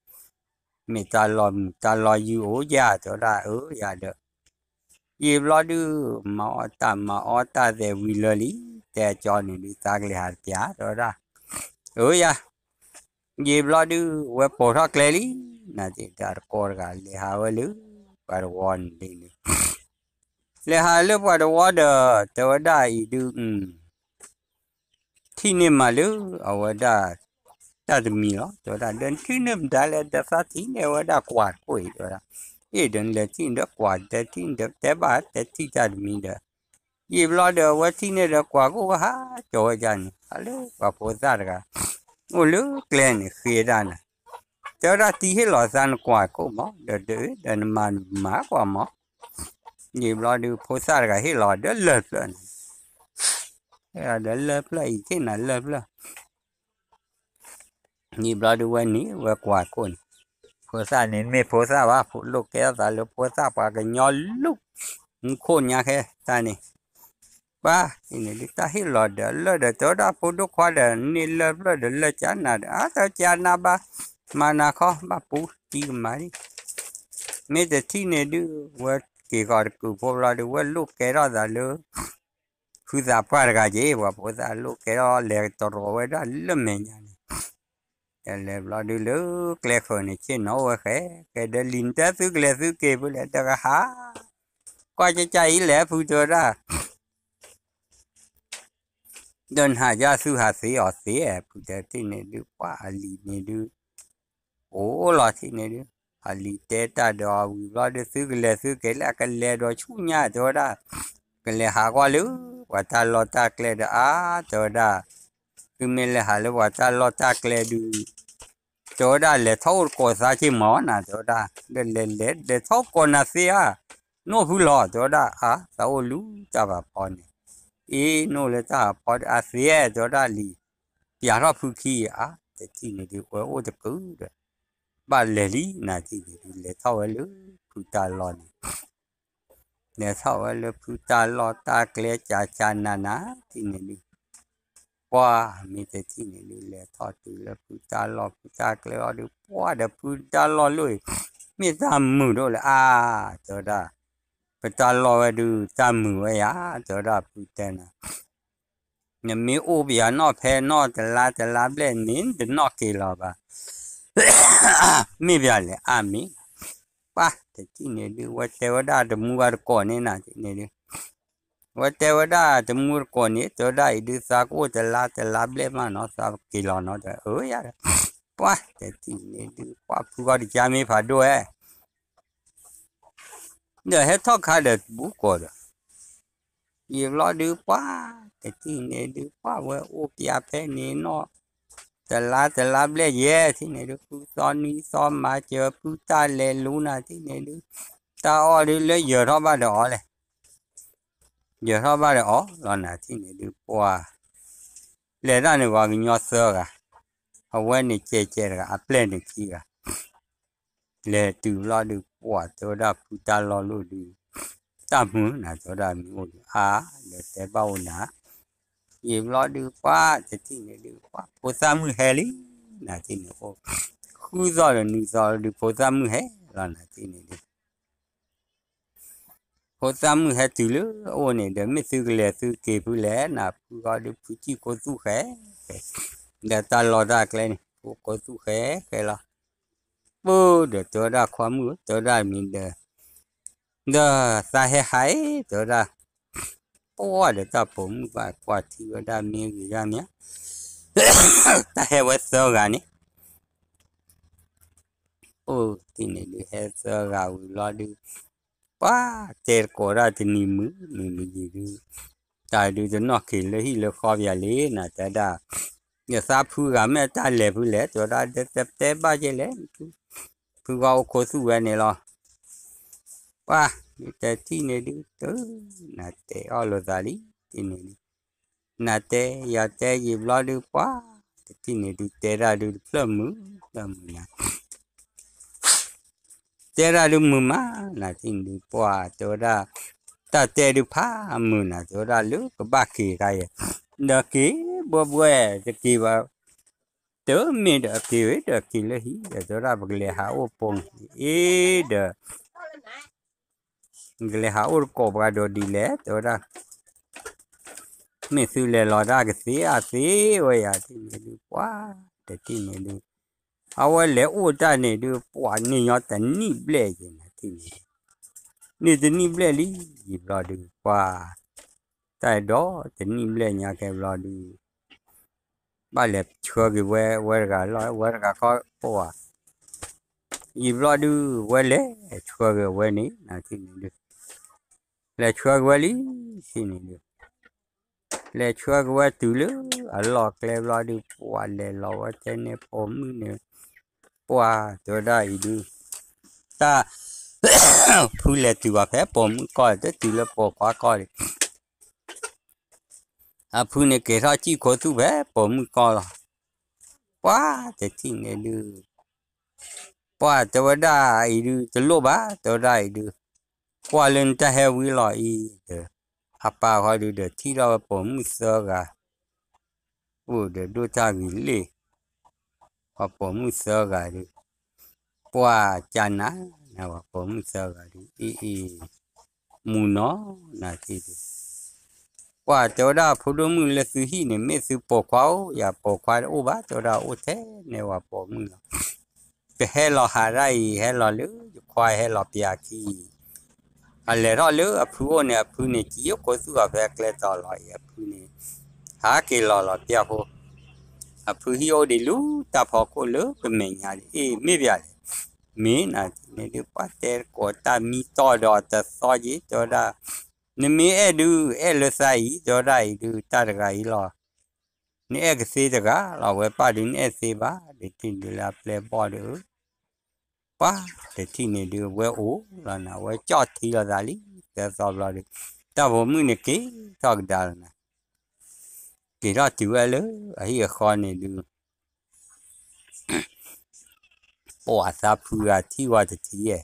မ့ၢ်တၢ်လီၢ်မုာ်တၢ်လီၢ်ယုၢ်အိၣ်ယၤ တဲဝဲဒၣ် အၢ ယၤဒီး ယံာ်ဘျီဒုး မၤအီၣ်တၢ်မၤအီၣ်တၢ်သဲးဝံၤလၢာ်လံ, တဲအကၠီန့ၣ်ဒုး သးကလဲၤဟးတပျၢ် တဲဝဲဒၣ်, အၢယၤ, ယံာ်ဘျီဒုး ဝဲပိာ်ထီၣ်ကျဲလံ, နတၢ်တကီတဂၤ လဲၤဟးဝဲလၢ ပှၤတဝီန့ၣ်ဒ်န့ၣ်, လဲၤဟးလၢပှၤတဝီဒီး တဲဝဲဒၣ်အံၤဒုး ထံၣ်န့ၢ်မးလၢ အဝဲဒၣ် တၢ်တမံၤလီၤ တဲဝဲဒၣ်, ဒီးထံၣ်န့ၢ်မတၤလဲၣ် ဒီးသးထံၣ်န့ၢ်ဝဲဒၣ်ကွၢ်တခိၣ်အံၤ တဲဝဲဒၣ်, အ့ၣ် ဒီးနလဲၤထံၣ်န့ၢ်ဒီးကွၢ် တဲထံၣ်န့ၢ်ဒီးတဲဘၣ် တဲထံၣ်တၢ်တမံၤဒီး, ယံာ်ဘျီဒီးအဝဲထံၣ်န့ၢ်ဒီးကွၢ်ကိၣ်ဟးကၠီၤဝဲဒၣ်န့ၣ် ဟးလၢပှၤဖိသၣ်တဂၤ အိၣ်လၢကျဲန့ၣ်ဃ့ဒၣ်နၤ, တဲဝဲဒၣ်တံၤဟ့ၣ်လီၤသးနကွၢ်ကိၣ်မး ဒီးဒီးနမၤမၤကွၢ်မး, ယံာ်ဘျီဒုးဖိသၣ်တဂၤဟ့ၣ်လီၤဒီးလၢၢ်ဖျၢၣ်န့ၣ် ဒီးလၢၢ်ဖျၢၣ်အံၤထံၣ်နၤလၢၢ်ဖျၢၣ်, ယံာ်ဘျီဒုးဝဲန့ၣ် ဝဲကွၢ်ကိၣ်န့ၣ်, ဖိသၣ်န့ၣ်မ့ၢ်ဖိသၣ်ဘၣ် ဖိလိၣ်ကဲထီၣ်သးလၢဖိသၣ်ပှၤကညီလူၢ်, မူခိၣ်ညါခဲတၢ်န့ၣ်, ပှၤန့ၣ်ဒုးတၢ်ဟ့ၣ်လီၤဒီးလၢၢ်ဒီး တဲဝဲဒၣ်ဖိဒိၣ်ခွါဒီးန့ၢ်လၢၢ်ဖျၢၣ်ဒီးလၢၢ်ကၠါနၤဒီး အါ တကၠါနၤဘၣ်, မၤနၤခီ ဘၣ်ပူၤတံၤကမၤလံ, မ့ၢ်တထံၣ်န့ၣ်ဒုး ဝဲက့ၤဃီၤတကုာ်ဖိဘျီဒုး ဝဲလိၣ်ကဲထီၣ်သးလၢ ဖုသးပှၢ်တဂၤက့ၤ ပှၤဖိသၣ်လိၣ်ကဲထီၣ်လဲၤတရီၤဝဲဒၣ်လၢမဲာ်ညါန့ၣ်, ဒီးလဲၤဘျီဒုးလၢကျဲဃၢၤန့ၣ် ဆ့ၣ်နီၤအိၣ်ဝဲဃဲ, ကဲဒီးလံၤနတဲသုကလဲၤသုက့ၤဖဲလဲၣ် ဒီးကဟး, ကွၢ်ကၠၢ်ကၠၢ်အံၤလဲၣ် ဖုတဲဝဲဒၣ် ဒီးနဟးယါသုဟးသ့အီၤသ့ ဖုတဲထံၣ်န့ၣ်ဒုး ပှၤအလံၤန့ၣ်ဒုး အိၣ်လီၤထံၣ်န့ၣ်ဒုး အလံၤတဲတၢ်ဒီးအဝံၤဘျီဒုး သုကလဲၤသုက့ၤလၢအကလဲၤဒီးဆူညါ တဲဝဲဒၣ်, ကလဲၤဟးကွၢ်လၢ ပှၤတၢ်လီၢ်တၢ်ကျဲဒီးအါ တဲဝဲဒၣ်, သုမ့ၢ်လဲၤဟးလၢပှၤတၢ်လီၢ်တၢ်ကျဲဒုး တဲဝဲဒၣ် လဲၤထီၣ်အိၣ်တကိးသးက့ၤမးနၤ တဲဝဲဒၣ်, ဒီးလဲၤလဲၤလဲၤထီၣ်ကိးနၤသ့ဧါ, နိၣ်ဖုလီၤ တဲဝဲဒၣ်, အါ သးအိၣ်လူၤတၢ်ဖးဖီန့ၣ်, အ့ နိၣ်လၢတၢ်ဖးဖီဒီးအသ့ တဲဝဲဒၣ်လံၤ, ပျးထီၣ်ဖုခံအါ တထံၣ်န့ၣ်ဒုး ဝဲအိၣ်တကုာ်ဒီး ဘၣ်လဲၤလံနၤထံၣ်န့ၣ်ဒုး လဲၤထီၣ်ဝဲလၢဖုတၢ်လီၢ်န့ၣ် လဲၤထီၣ်ဝဲလၢဖုတၢ်လီၢ်တၢ်ကျဲ ကၠးကၠးနးနး ထံၣ်န့ၣ်ဒုး ပှၤမ့ၢ်တထံၣ်န့ၣ်ဒုး လဲၤထီၣ်တုၤလၢဖုတၢ်လီၢ်ဖုတၢ်ကျဲအီၤဒုး ပှၤဒီးဖုတၢ်လီၢ်လၢ မ့ၢ်တၢ်မုာ်ဒိၣ်လဲၣ်အါ တဲဝဲဒၣ်, ပတၢ်လီၢ်ဝဲဒုး တၢ်မုာ်ဝဲယါ တဲဝဲဒၣ် ဖုတဲနၤ နမ့ၢ်အိၣ်ပယၤနီၢ်ဖဲနီၢ်တလါတလါဘျဲၣ်န့ၣ် နတနီၣ်က့ၤလီၤဘၣ်. မ့ၢ်ပယၤလဲၣ် အါမ့ၢ်, ပှၤတထံၣ်န့ၣ်ဒုး ဝဲတဲဝဲဒၣ်တမူဘၣ်တကိးန့ၣ်နၤန့ၣ်ဒုး, ဝဲတဲဝဲဒၣ်တမူတကိးန့ၣ် တဲဝဲဒၣ်အံၤဒုးသးကအိၣ်တလါတလါဘျဲၣ်မးနီၤ သးက့ၤလီၤနီၤ အၢယၤဒီး, ပှၤတထံၣ်န့ၣ်ဒုး ပှၤဖုဂီၢ်တကါမ့ၢ်ဖးဒိၣ်ဝဲ ဒီးဟဲထီၣ်ခါဒီးတဘူးကိးဒီး, ယံာ်ဘျီဒုးပှၤ, တထံၣ်န့ၣ်ဒုးပှၤဝဲအိၣ်ပျးဖဲန့ၣ်နီၢ်, တလါတလါဘျဲၣ်ယဲၢ် ထံၣ်န့ၣ်ဒုး ဖုသီနွံသီမၤစၢၤဖုတၢ်လဲၤလူနၤ ထံၣ်န့ၣ်ဒုး, တၢ်အီၣ်ဒုးလၢယၢၤထီၣ်ဘၣ်ဒီးအီၤလဲၣ်, ယၢၤထီၣ်ဘၣ်ဒီးအီၤလီၤနၤ ထံၣ်န့ၣ်ဒုးပှၤ, လဲၤတၢ်န့ၣ်ပှၤကညီသၢဂၤ, အဝဲန့ၣ်ကဲးကဲးတဂၤ အပျဲၢ်န့ၣ်ခံဂၤ လဲၤတုၤဘျီဒုး ပှၤတဲဝဲဒၣ်ဖုတၢ်လီၢ်လိၣ်ဒုး, တၢ်မုာ်နၤ တဲဝဲဒၣ်မ့ၢ်အိၣ်ဒီး အါ ဒီးတဲဘၣ်အိၣ်နၤ, ယံာ်ဘျီဒုး ပှၢ်တထံၣ်န့ၣ်ဒုး ပှၢ်ဖိသၣ်မုၣ်ဟဲလံ, နၤထံၣ်န့ၣ်အိၣ် ဃုသီဒီးနွံသီဒုး ဖိသၣ်မုၣ်ဟဲလီၤ နၤထံၣ်န့ၣ်ဒုး ဖိသၣ်မုၣ်ဟဲတုၤလၢအအိၣ်န့ၣ်ဒီး မ့ၢ်သုကလဲၤသုက့ၤဖုလဲၣ် နၤဖုဂီၢ်ဒုး ဖုစံၣ်ကိးသူၣ်ဃဲ, ဒီးတၢ်လီၢ်တၢ်ကျဲန့ၣ် ဖုကိးသူၣ်ဃဲဃဲလီၤ, ပၢ်ဒီးတဲဝဲဒၣ်ခွါမုၣ်ဧၢ တဲဝဲဒၣ်မ့ၢ်ဒီး ဒီးသးဟဲဟးအံၤ တဲဝဲဒၣ်, ပှၢ်ဒီးတၢ်ပိာ်မုၣ်ဘၣ်ကွၢ်ထံဝဲဒၣ်မ့ၢ်ဂ့ၤဒၣ်မ့ၢ်, တၢ်ဟဲဝဲသၢဂၤန့ၣ် အိၣ်တထံၣ်န့ၣ်ဒုး ဟဲသၢဂၤဝံၤလီၤဒုး, ပှၢ်တဲတကိးဒၣ်တနံၤမုာ်မုာ်မုာ်ယံာ်ဒုး, တၢ်ဒုးတနီၣ်က့ၤလၢဟံၣ်လၢဃီပယၤလံ နၤတဲဒၣ်, ယသးဖုဂၤမ့ၢ်တၢ်လဲၤဖုလဲၣ် တဲဝဲဒၣ် တဲဘၣ်က့ၤလဲၣ်, ဖုဂီၢ်အိၣ်ခိးသူၣ်ဝဲန့ၣ်လီၤ, ပှၢ် တထံၣ်န့ၣ်ဒုး တ နၤတဲအီၣ်လိာ်သးလံ တထံၣ်န့ၣ်ဒုး, နၤတဲယၤတဲယံာ်ဘျီဒုး ပှၢ် တထံၣ်န့ၣ်ဒုး တဲဒၣ်ဒုးတဖျၢၣ်မုာ် တဖျၢၣ်မုာ်နၤ တဲဒၣ်ဒုးမုာ်မး နၤထံၣ်န့ၣ်ဒုး ပှၢ်တဲဝဲဒၣ်, တၢ်တဲဒုးဖးမုာ်နၤ တဲဝဲဒၣ်လၢကဘၣ်က့ၤခါအံၤ, ဒီးက့ၤဘှဲဘှဲတက့ၤဘၣ်, တမ့ၢ်ဒီးအက့ၤဝဲဒီးက့ၤလၢဟံၣ်ဒီး တဲဝဲဒၣ်ပကလဲၤဟးအိၣ်ပိာ်မုၣ်အံၤဒီး ကလဲၤဟးအိၣ်တကိးပှၤဒီးဒ်လဲၣ် တဲဝဲဒၣ်, မ့ၢ်သုလဲၤလီၤတၢ်ကသ့အသ့ဝဲယၤ တထံၣ်န့ၣ်ဒုး ပှၢ် တထံၣ်န့ၣ်ဒုး, အဝဲလဲၤအိၣ်တၢ်န့ၣ်ဒုး ပှၢ်န့ၢ်ညီတနံၣ်ဘျဲၣ်ယဲၢ် နၤထံၣ်န့ၣ်ဒုး, န့ၢ်တနံၣ်ဘျဲၣ်လံ ယံာ်ဘျီဒုး ပှၢ် တၢ်အဲၣ်ဒိးတနံၣ်ဘျဲၣ်ညါကဲဘျီဒုး ဘၣ်လဲၤဆှၢက့ၤဝဲ ဝဲတဂၤလီၤ ဝဲတဂၤခီပှၢ်, ယံာ်ဘျီဒုး ဝဲလဲၤဆှၢက့ၤဝဲန့ၣ် နၤထံၣ်န့ၣ်ဒုး, လဲၤဆှၢက့ၤဝဲလံ ထံၣ်န့ၣ်ဒုး, လဲၤဆှၢက့ၤဝဲတုၤလၢအလီၢ်ကျဲဘျီဒုး ပှၢ်လဲၤလီၤဝဲထဲန့ၣ်ပိာ်မုၣ်န့ၣ်, ပှၢ်တဲဝဲဒၣ်အံၤဒုး, တၢ် ဖုလဲၤတုၤဘၣ်ဖဲပိာ်မုၣ်ကီၢ် တတုၤလၢပိာ်ခွါကီၢ်ဒံး အဖုန့ၣ်က့ၤထီၣ်စံၣ်ခိသူၣ်ဖဲပိာ်မုၣ်ကီၢ်လီၤ, ပှၢ်တထံၣ်န့ၣ်ဒုး, ပှၢ်တဲဝဲဒၣ်အံၤဒုး တလိၣ်ဘၣ် တဲဝဲဒၣ်အံၤဒုး, ကွၢ်လၢနတၢ်ဟဲဝံၤလီၤအံၤဒီး, အပၢ်ဃီဒုးဒီးထံၣ်ထီၣ်ဝဲပိာ်မုၣ်သၢဂၤ အိၣ်ဒီးဒိၣ်တၢ်ဂ့ၤလံ, ပှၤပိာ်မုၣ်သၢဂၤဒုး, ပှၢ်ကနၤ, နပှၤပိာ်မုၣ်သၢဂၤဒုး အ့ၣ်အ့ၣ်, မူနီၤ နၤထံၣ်ဒုး, ပှၢ်တဲဝဲဒၣ်ဖိဒိၣ်မုၣ်လၢသုဟံၣ်န့ၣ် မ့ၢ်သုပိာ်ခွါအိၣ် ယၤပိာ်ခွါတအိၣ်ဘၣ် တဲဝဲဒၣ်အိၣ်ထဲန့ၣ်ပှၤပိာ်မုၣ်လီၤ, ကဟဲလီၤဟးဒၣ်အံၤ ဟဲလီၤလၢယခွါဟဲလီၤပျးခံ အလဲၤထီၣ်လၢအဖုအိၣ်န့ၣ် အဖုန့ၣ် ကံအိၣ်ကိးသူၣ်အီၤဖဲကျဲတီၤလီၤအံၤ အဖုန့ၣ် ဟးက့ၤလီၤလီၤပျၢ်ဖိ, အဖုဟံၣ်အိၣ်ဒံးလူၤတၢ်ဖီခိၣ်လၢကမဲာ်ညါဒံး အ့ၣ် မ့ၢ်ပျၢ်လဲၣ်, မ့ၢ်နၤန့ၣ်ဒုး ပှၢ်တဲကိးတၢ်မံတီၢ်ဒီးတသီက့ၤ တဲဝဲဒၣ်, နမ့ၢ်အဲၣ်ဒုး အဲၣ်လၢသးအံၤ တဲဝဲဒၣ်အံၤဒုး တၢ်တဂၤအံၤလီၤ, နအဲၣ်ကသ့တဂၤလီၤ ဝဲပၢ်ဒုး နအဲၣ်သ့ဘၣ် ဒုးထံၣ်ဒုးလၢအပျဲၢ်ဘီၣ်ဒုး ပှၢ်တထံၣ်န့ၣ်ဒုး အဝဲအိၣ်လီၤနၤ အဝဲကၠီၣ်ထံလီၤသးလံ သၢသီဘျီဒုး တၢ်ပိာ်မုၣ်န့ၣ်က့ၤထီၣ်ကဒါလီၤနၤ, က့ၤထီၣ်တုၤဝဲလၢအဟံၣ်အဃီန့ၣ်ဒုး ပှၢ်သးဖုဂၤထံၣ်ဝဲတထံၣ်ဧဲ,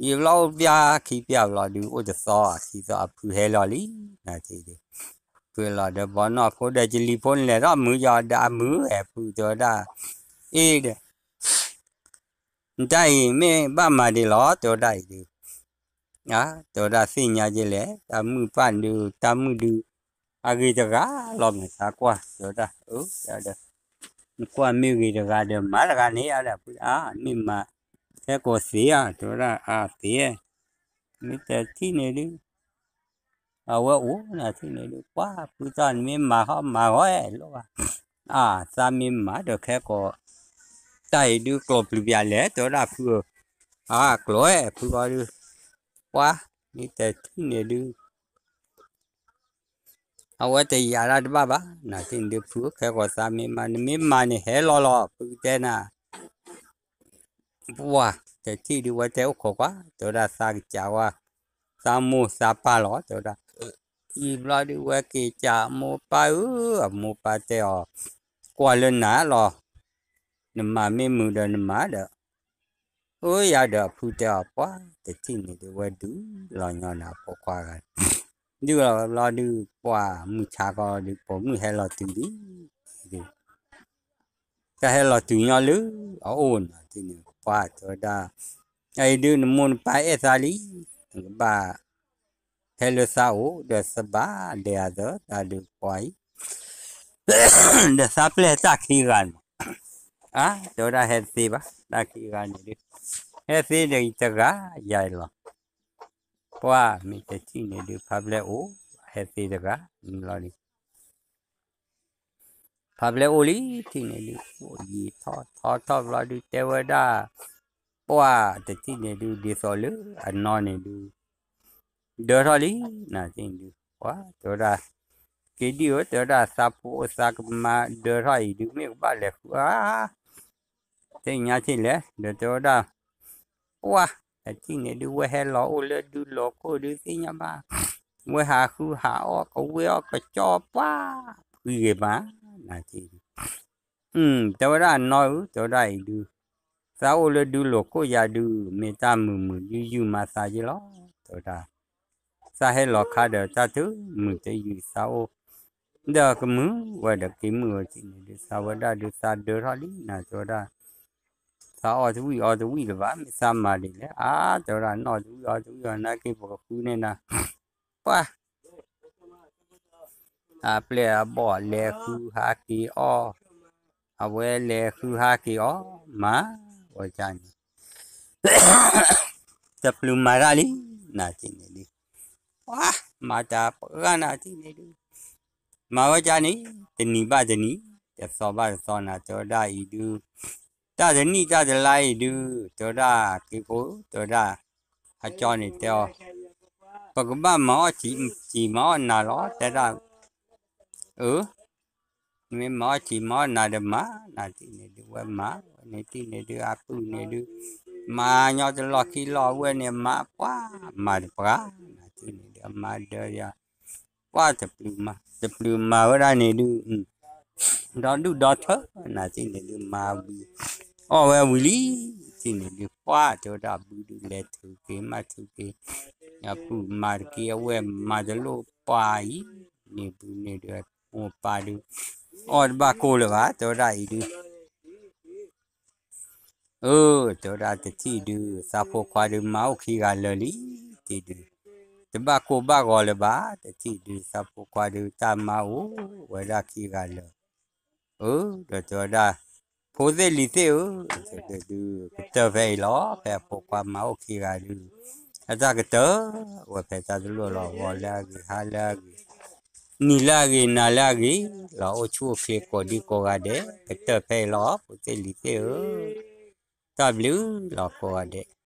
ယံာ်ဘျီအိၣ်ပျၢ်ခံပျၢ်ဘျီဒုး အိၣ်တသီခံသီအဖုဟဲလီၤလံ နၤထံၣ်ဒုး, ဖုလီၤဒီးဘီနီၢ်ဖိဒီးကလံၤဖိန့ၣ်လဲၤထီၣ်မုာ်ယီၤဒီးအမုာ်ဝဲဖုတဲဝဲဒၣ်, အ့ၣ်ဒီး နတၢ်အံၤမ့ၢ်ဘၣ်မၤဒံးလီၤ တဲဝဲဒၣ်အံၤဒုး, တဲဝဲဒၣ်သ့ၣ်ညါက့ၤလဲၣ် တၢ်မုၣ်ပၢ်ဒုး တၢ်မုၣ်ဒုး အဂ့ၤတဂၤလီၤ မ့ၢ်သးကွၢ် တဲဝဲဒၣ်, ဒီး နကွၢ်မ့ၢ်ဂ့ၤတဂၤဒီးမၤတဂၤန့ၣ် အဒၣ်ဖု အါ မ့ၢ်မၤ ဟဲကိးသ့ဧါ တဲဝဲဒၣ် အါသ့ မ့ၢ်တထံၣ်န့ၣ်ဒုး အဝဲအိၣ်နၤထံၣ်န့ၣ်ဒုး ပှၢ်ဖုသီၣ်နမ့ၢ်မၤဟီၣ်မၤဂီၢ်အဲၣ်လိၣ်ဘၣ်, အါ သးမ့ၢ်မၤဒီးခဲကိး တၢ်အံၤဒုးကျိၤပျုၤပျါလဲၣ် တဲဝဲဒၣ်ဖုဧၢ, အါ ကျိၤဝဲဖုဂီၢ်ဒုး, ပှၢ် မ့ၢ်တထံၣ်န့ၣ်ဒုး အဝဲတယာ်ဒၣ်တဘၣ်ဘၣ် နၤထံၣ်န့ၣ်ဒုး ဖုခဲကိးသးမ့ၢ်မၤ နမ့ၢ်မၤန့ၣ်ဟဲလီၤလီၤ ဖုကတဲနၤ ပှၢ် တထံၣ်ဒုးဝဲတဲအိၣ်ခိးကွၢ် တဲဝဲဒၣ်သးကစးဝဲ သးမိၢ်သးပၢ်လီၤ တဲဝဲဒၣ်, အံၤဘျီဒုးဝဲက့ၤစးမိၢ်ပၢ်ဧၢ အမိၢ်ပၢ်တဲအီၤ, ကွၢ်လၢနၤလီၤ, နမၤမ့ၢ်မုာ်ဒီးနမၤဒီး, အိၣ်ယၤဒီးအဖုတဲအီၤ ပှၢ် တထံၣ်န့ၣ်ဒုး ဝဲဒုးလီၤညီနၤဖိခွါဂၤ, ဒုးလီၤဝဲဘျီဒုး ပှၢ်မုၢ်ဆါခီဒုး ပိာ်မုၣ်ဟဲလီၤတုၤလံ, တၢ်ဟဲလီၤတုၤညီလၢအအိၣ်နၤထံၣ်န့ၣ် ပှၢ်တဲဝဲဒၣ်, အအံၤဒုး နမိၢ်နပၢ်အဲၣ်သးလံ, နကဘၣ် ဟဲလၢသးအိၣ် ဒီးသဘၣ်ဒဲးအသး တၢ်ဒုးပှၢ်အံၤ, ဒီးသးပျဲၢ်တၢ်ခံဂၤန့ၣ်, အါ တဲဝဲဒၣ်ဟဲတသ့ဘၣ် တၢ်ခံဂၤန့ၣ်ဒုး, ဟဲသ့ဒီးအံၤတဂၤယၤအံၤလီၤ, ပှၢ်မ့ၢ်တထံၣ်န့ၣ်ဒုး ဖးပျဲၢ်အိၣ် ဟဲသ့တဂၤန့ၣ်လီၤလံ ဖးပျဲၢ်အိၣ်လံထံၣ်န့ၣ်ဒုး အိၣ်ယံာ်ထီၣ်ထီထီၣ်ဘျီဒုး တဲဝဲဒၣ်, ပှၢ်တထံၣ်န့ၣ်ဒုး ဒ်သိးလၢအနီၢ်န့ၣ်ဒုး ဒၢထီၣ်လံ, နၤထံၣ်န့ၣ်ဒုး ပှၢ်တဲဝဲဒၣ်, က့ၤဒံၣ်ဧၢ တဲဝဲဒၣ် သးဖိအိၣ်သးကမါဒၢထီၣ်အံၤဒုး မ့ၢ်ကဘၣ်လဲၤဃုဧါ သ့ၣ်ညါထံၣ်လဲၣ် ဒီးတဲဝဲဒၣ်, ပှၢ် အထံၣ်န့ၣ်ဒုး ဝဲဟဲလီၤအိၣ်လၢဒုးလီၤခိၣ်ဒုးသ့ၣ်ညါဘၣ်, ဝဲဟးဃုဟးအီၣ်ကဝ့ၢ်အီၣ်ကကၠီပှၢ်, ဖှံဂ့ၤမး, နၤထံၣ်ဒုး, တဲဝဲဒၣ်နီၢ်ဧၢ တဲဝဲဒၣ်အံၤဒုး, သးအိၣ်လၢဒုးလီၤခိၣ်ယၤဒုး မ့ၢ်တၢ်မုာ်မုာ်ယုၢ်ယုၢ်မၤသးယ့လီၤ, တဲဝဲဒၣ် သးဟဲလီၤခါဒီးတၢ်တမုာ်တယုၢ်သးအိၣ်, ဒီးကမုာ်ဝဲဒီးက့ၤမုာ်ဝဲထံၣ်န့ၣ်ဒုး သးဝဲဒၣ်ဒုးသးဒၢထီၣ်လံ နၤတဲဝဲဒၣ်, သးအီၣ်တဝံၣ်အီတဝံၣ်လၢၤဘၣ် မ့ၢ်သးမၤဒ်လဲၣ် အါ တဲဝဲဒၣ် နီၢ်တဝံၣ်အီတဝံၣ်အီ နာ်က့ၤပကဃုန့ၢ်နၤ, ပှၢ် အပျဲၢ်အဘီၣ်လဲၤဃုဟးက့ၤအီၣ်, အဝဲလဲၤဃုဟးက့ၤအီၣ်, မၤဝဲဒ်န့ၣ်, တပျုာ်မၤတၢ်လံ, နၤထံၣ်န့ၣ်ဒုး, ပှၢ် မၤတၢ်ပှၢ်နၤထံၣ်န့ၣ်ဒုး, မၤဝဲဒ်န့ၣ်, တနံၤဘၣ်တနံၤ, တသီဘၣ်တသီ နၤတဲဝဲဒၣ်အံၤဒုး, တၢ်တနံၣ်တၢ်တလါအံၤဒုး, တဲဝဲဒၣ်က့ၤဖိ, တဲဝဲဒၣ်, အကၠီန့ၣ်တဲအီၤ, ပကဘၣ်မၤအီၣ်စံာ်မၤအီၣ်နၤလီၤ တဲဒၣ်, အၢ မ့ၢ်မၤအီၣ်စံာ်မၤအီၣ်နၤဒီးမၤ, နၤထံၣ်န့ၣ်ဒုး ဝဲမၤ, ဝဲန့ၣ်ထံၣ်န့ၣ်ဒုး အပုၢ်န့ၣ်ဒုး, မၤညီတလီၢ်ခံလီၢ် အဝဲန့ၣ်မၤပှၢ်, မၤတပှၢ်, နၤထံၣ်န့ၣ်ဒုး အမၤဒၢယၤ, ပှၢ်တပျုာ်မၤ, တပျုာ်မၤဝဲဒၣ်န့ၣ်ဒုး, ဒီဒူၣ်ဒီထၢ, နၤထံၣ်န့ၣ်ဒုး မၤဝံၤ, အီၣ်ဝဲဝံၤလံ, ထံၣ်န့ၣ်ဒုး ပှၢ်တဲဝဲဒၣ် ဘုဒုးလဲၤထုးက့ၤမၤထုးက့ၤ, အပုၢ်မၤတက့ၢ် အဝဲမၤတလိၣ်ပှၢ်အံၤ, န့ၣ်ဘုန့ၣ်ဒုး မိၢ်ပၢ်ဒုး, အီၣ်တဘၣ်ကိၢ်လၢၤဘၣ် တဲဝဲဒၣ်အံၤဒုး အၢ တဲဝဲဒၣ်တထံၣ်ဒုး သးဖိခွါဒုး မါအိၣ်ခံဂၤလၢာ်လံ, တထံၣ်ဒုး, တဘၣ်ကိၢ်ဘၣ်ဂီၤလၢၤဘၣ်, တထံၣ်ဒုး သးဖိခွါဒုး တၢ်မါအိၣ်ဝဲဒၣ်ခံဂၤလၢာ်, အၢ ဒီးတဲဝဲဒၣ်, ဖိသ့ၣ်လံၤသ့ၣ်ဧၢ, ဒုး ကတၢၢ်ဖဲအံၤလီၤ, ဖဲအဖိခွါမါအိၣ်ခံဂၤဒုး, အတၢ်ကတၢၢ်ဝဲဖဲတၢ်တလိၣ်လီၤ, ဂီၤလၢအဂ့ၤ ဟါလၢအဂ့ၤ နံၤလၢအဂ့ၤ နၤလၢအဂ့ၤလီၤ, အိၣ်ဆူၣ်အိၣ်ချ့ကိးဒံကိးဂၤဒဲး, ကတၢၢ်ဖဲအံၤလီၤ ဖိသ့ၣ်လံၤသ့ၣ်ဧၢ, တၢ်ဘျုးလီၤကိးဂၤဒဲး.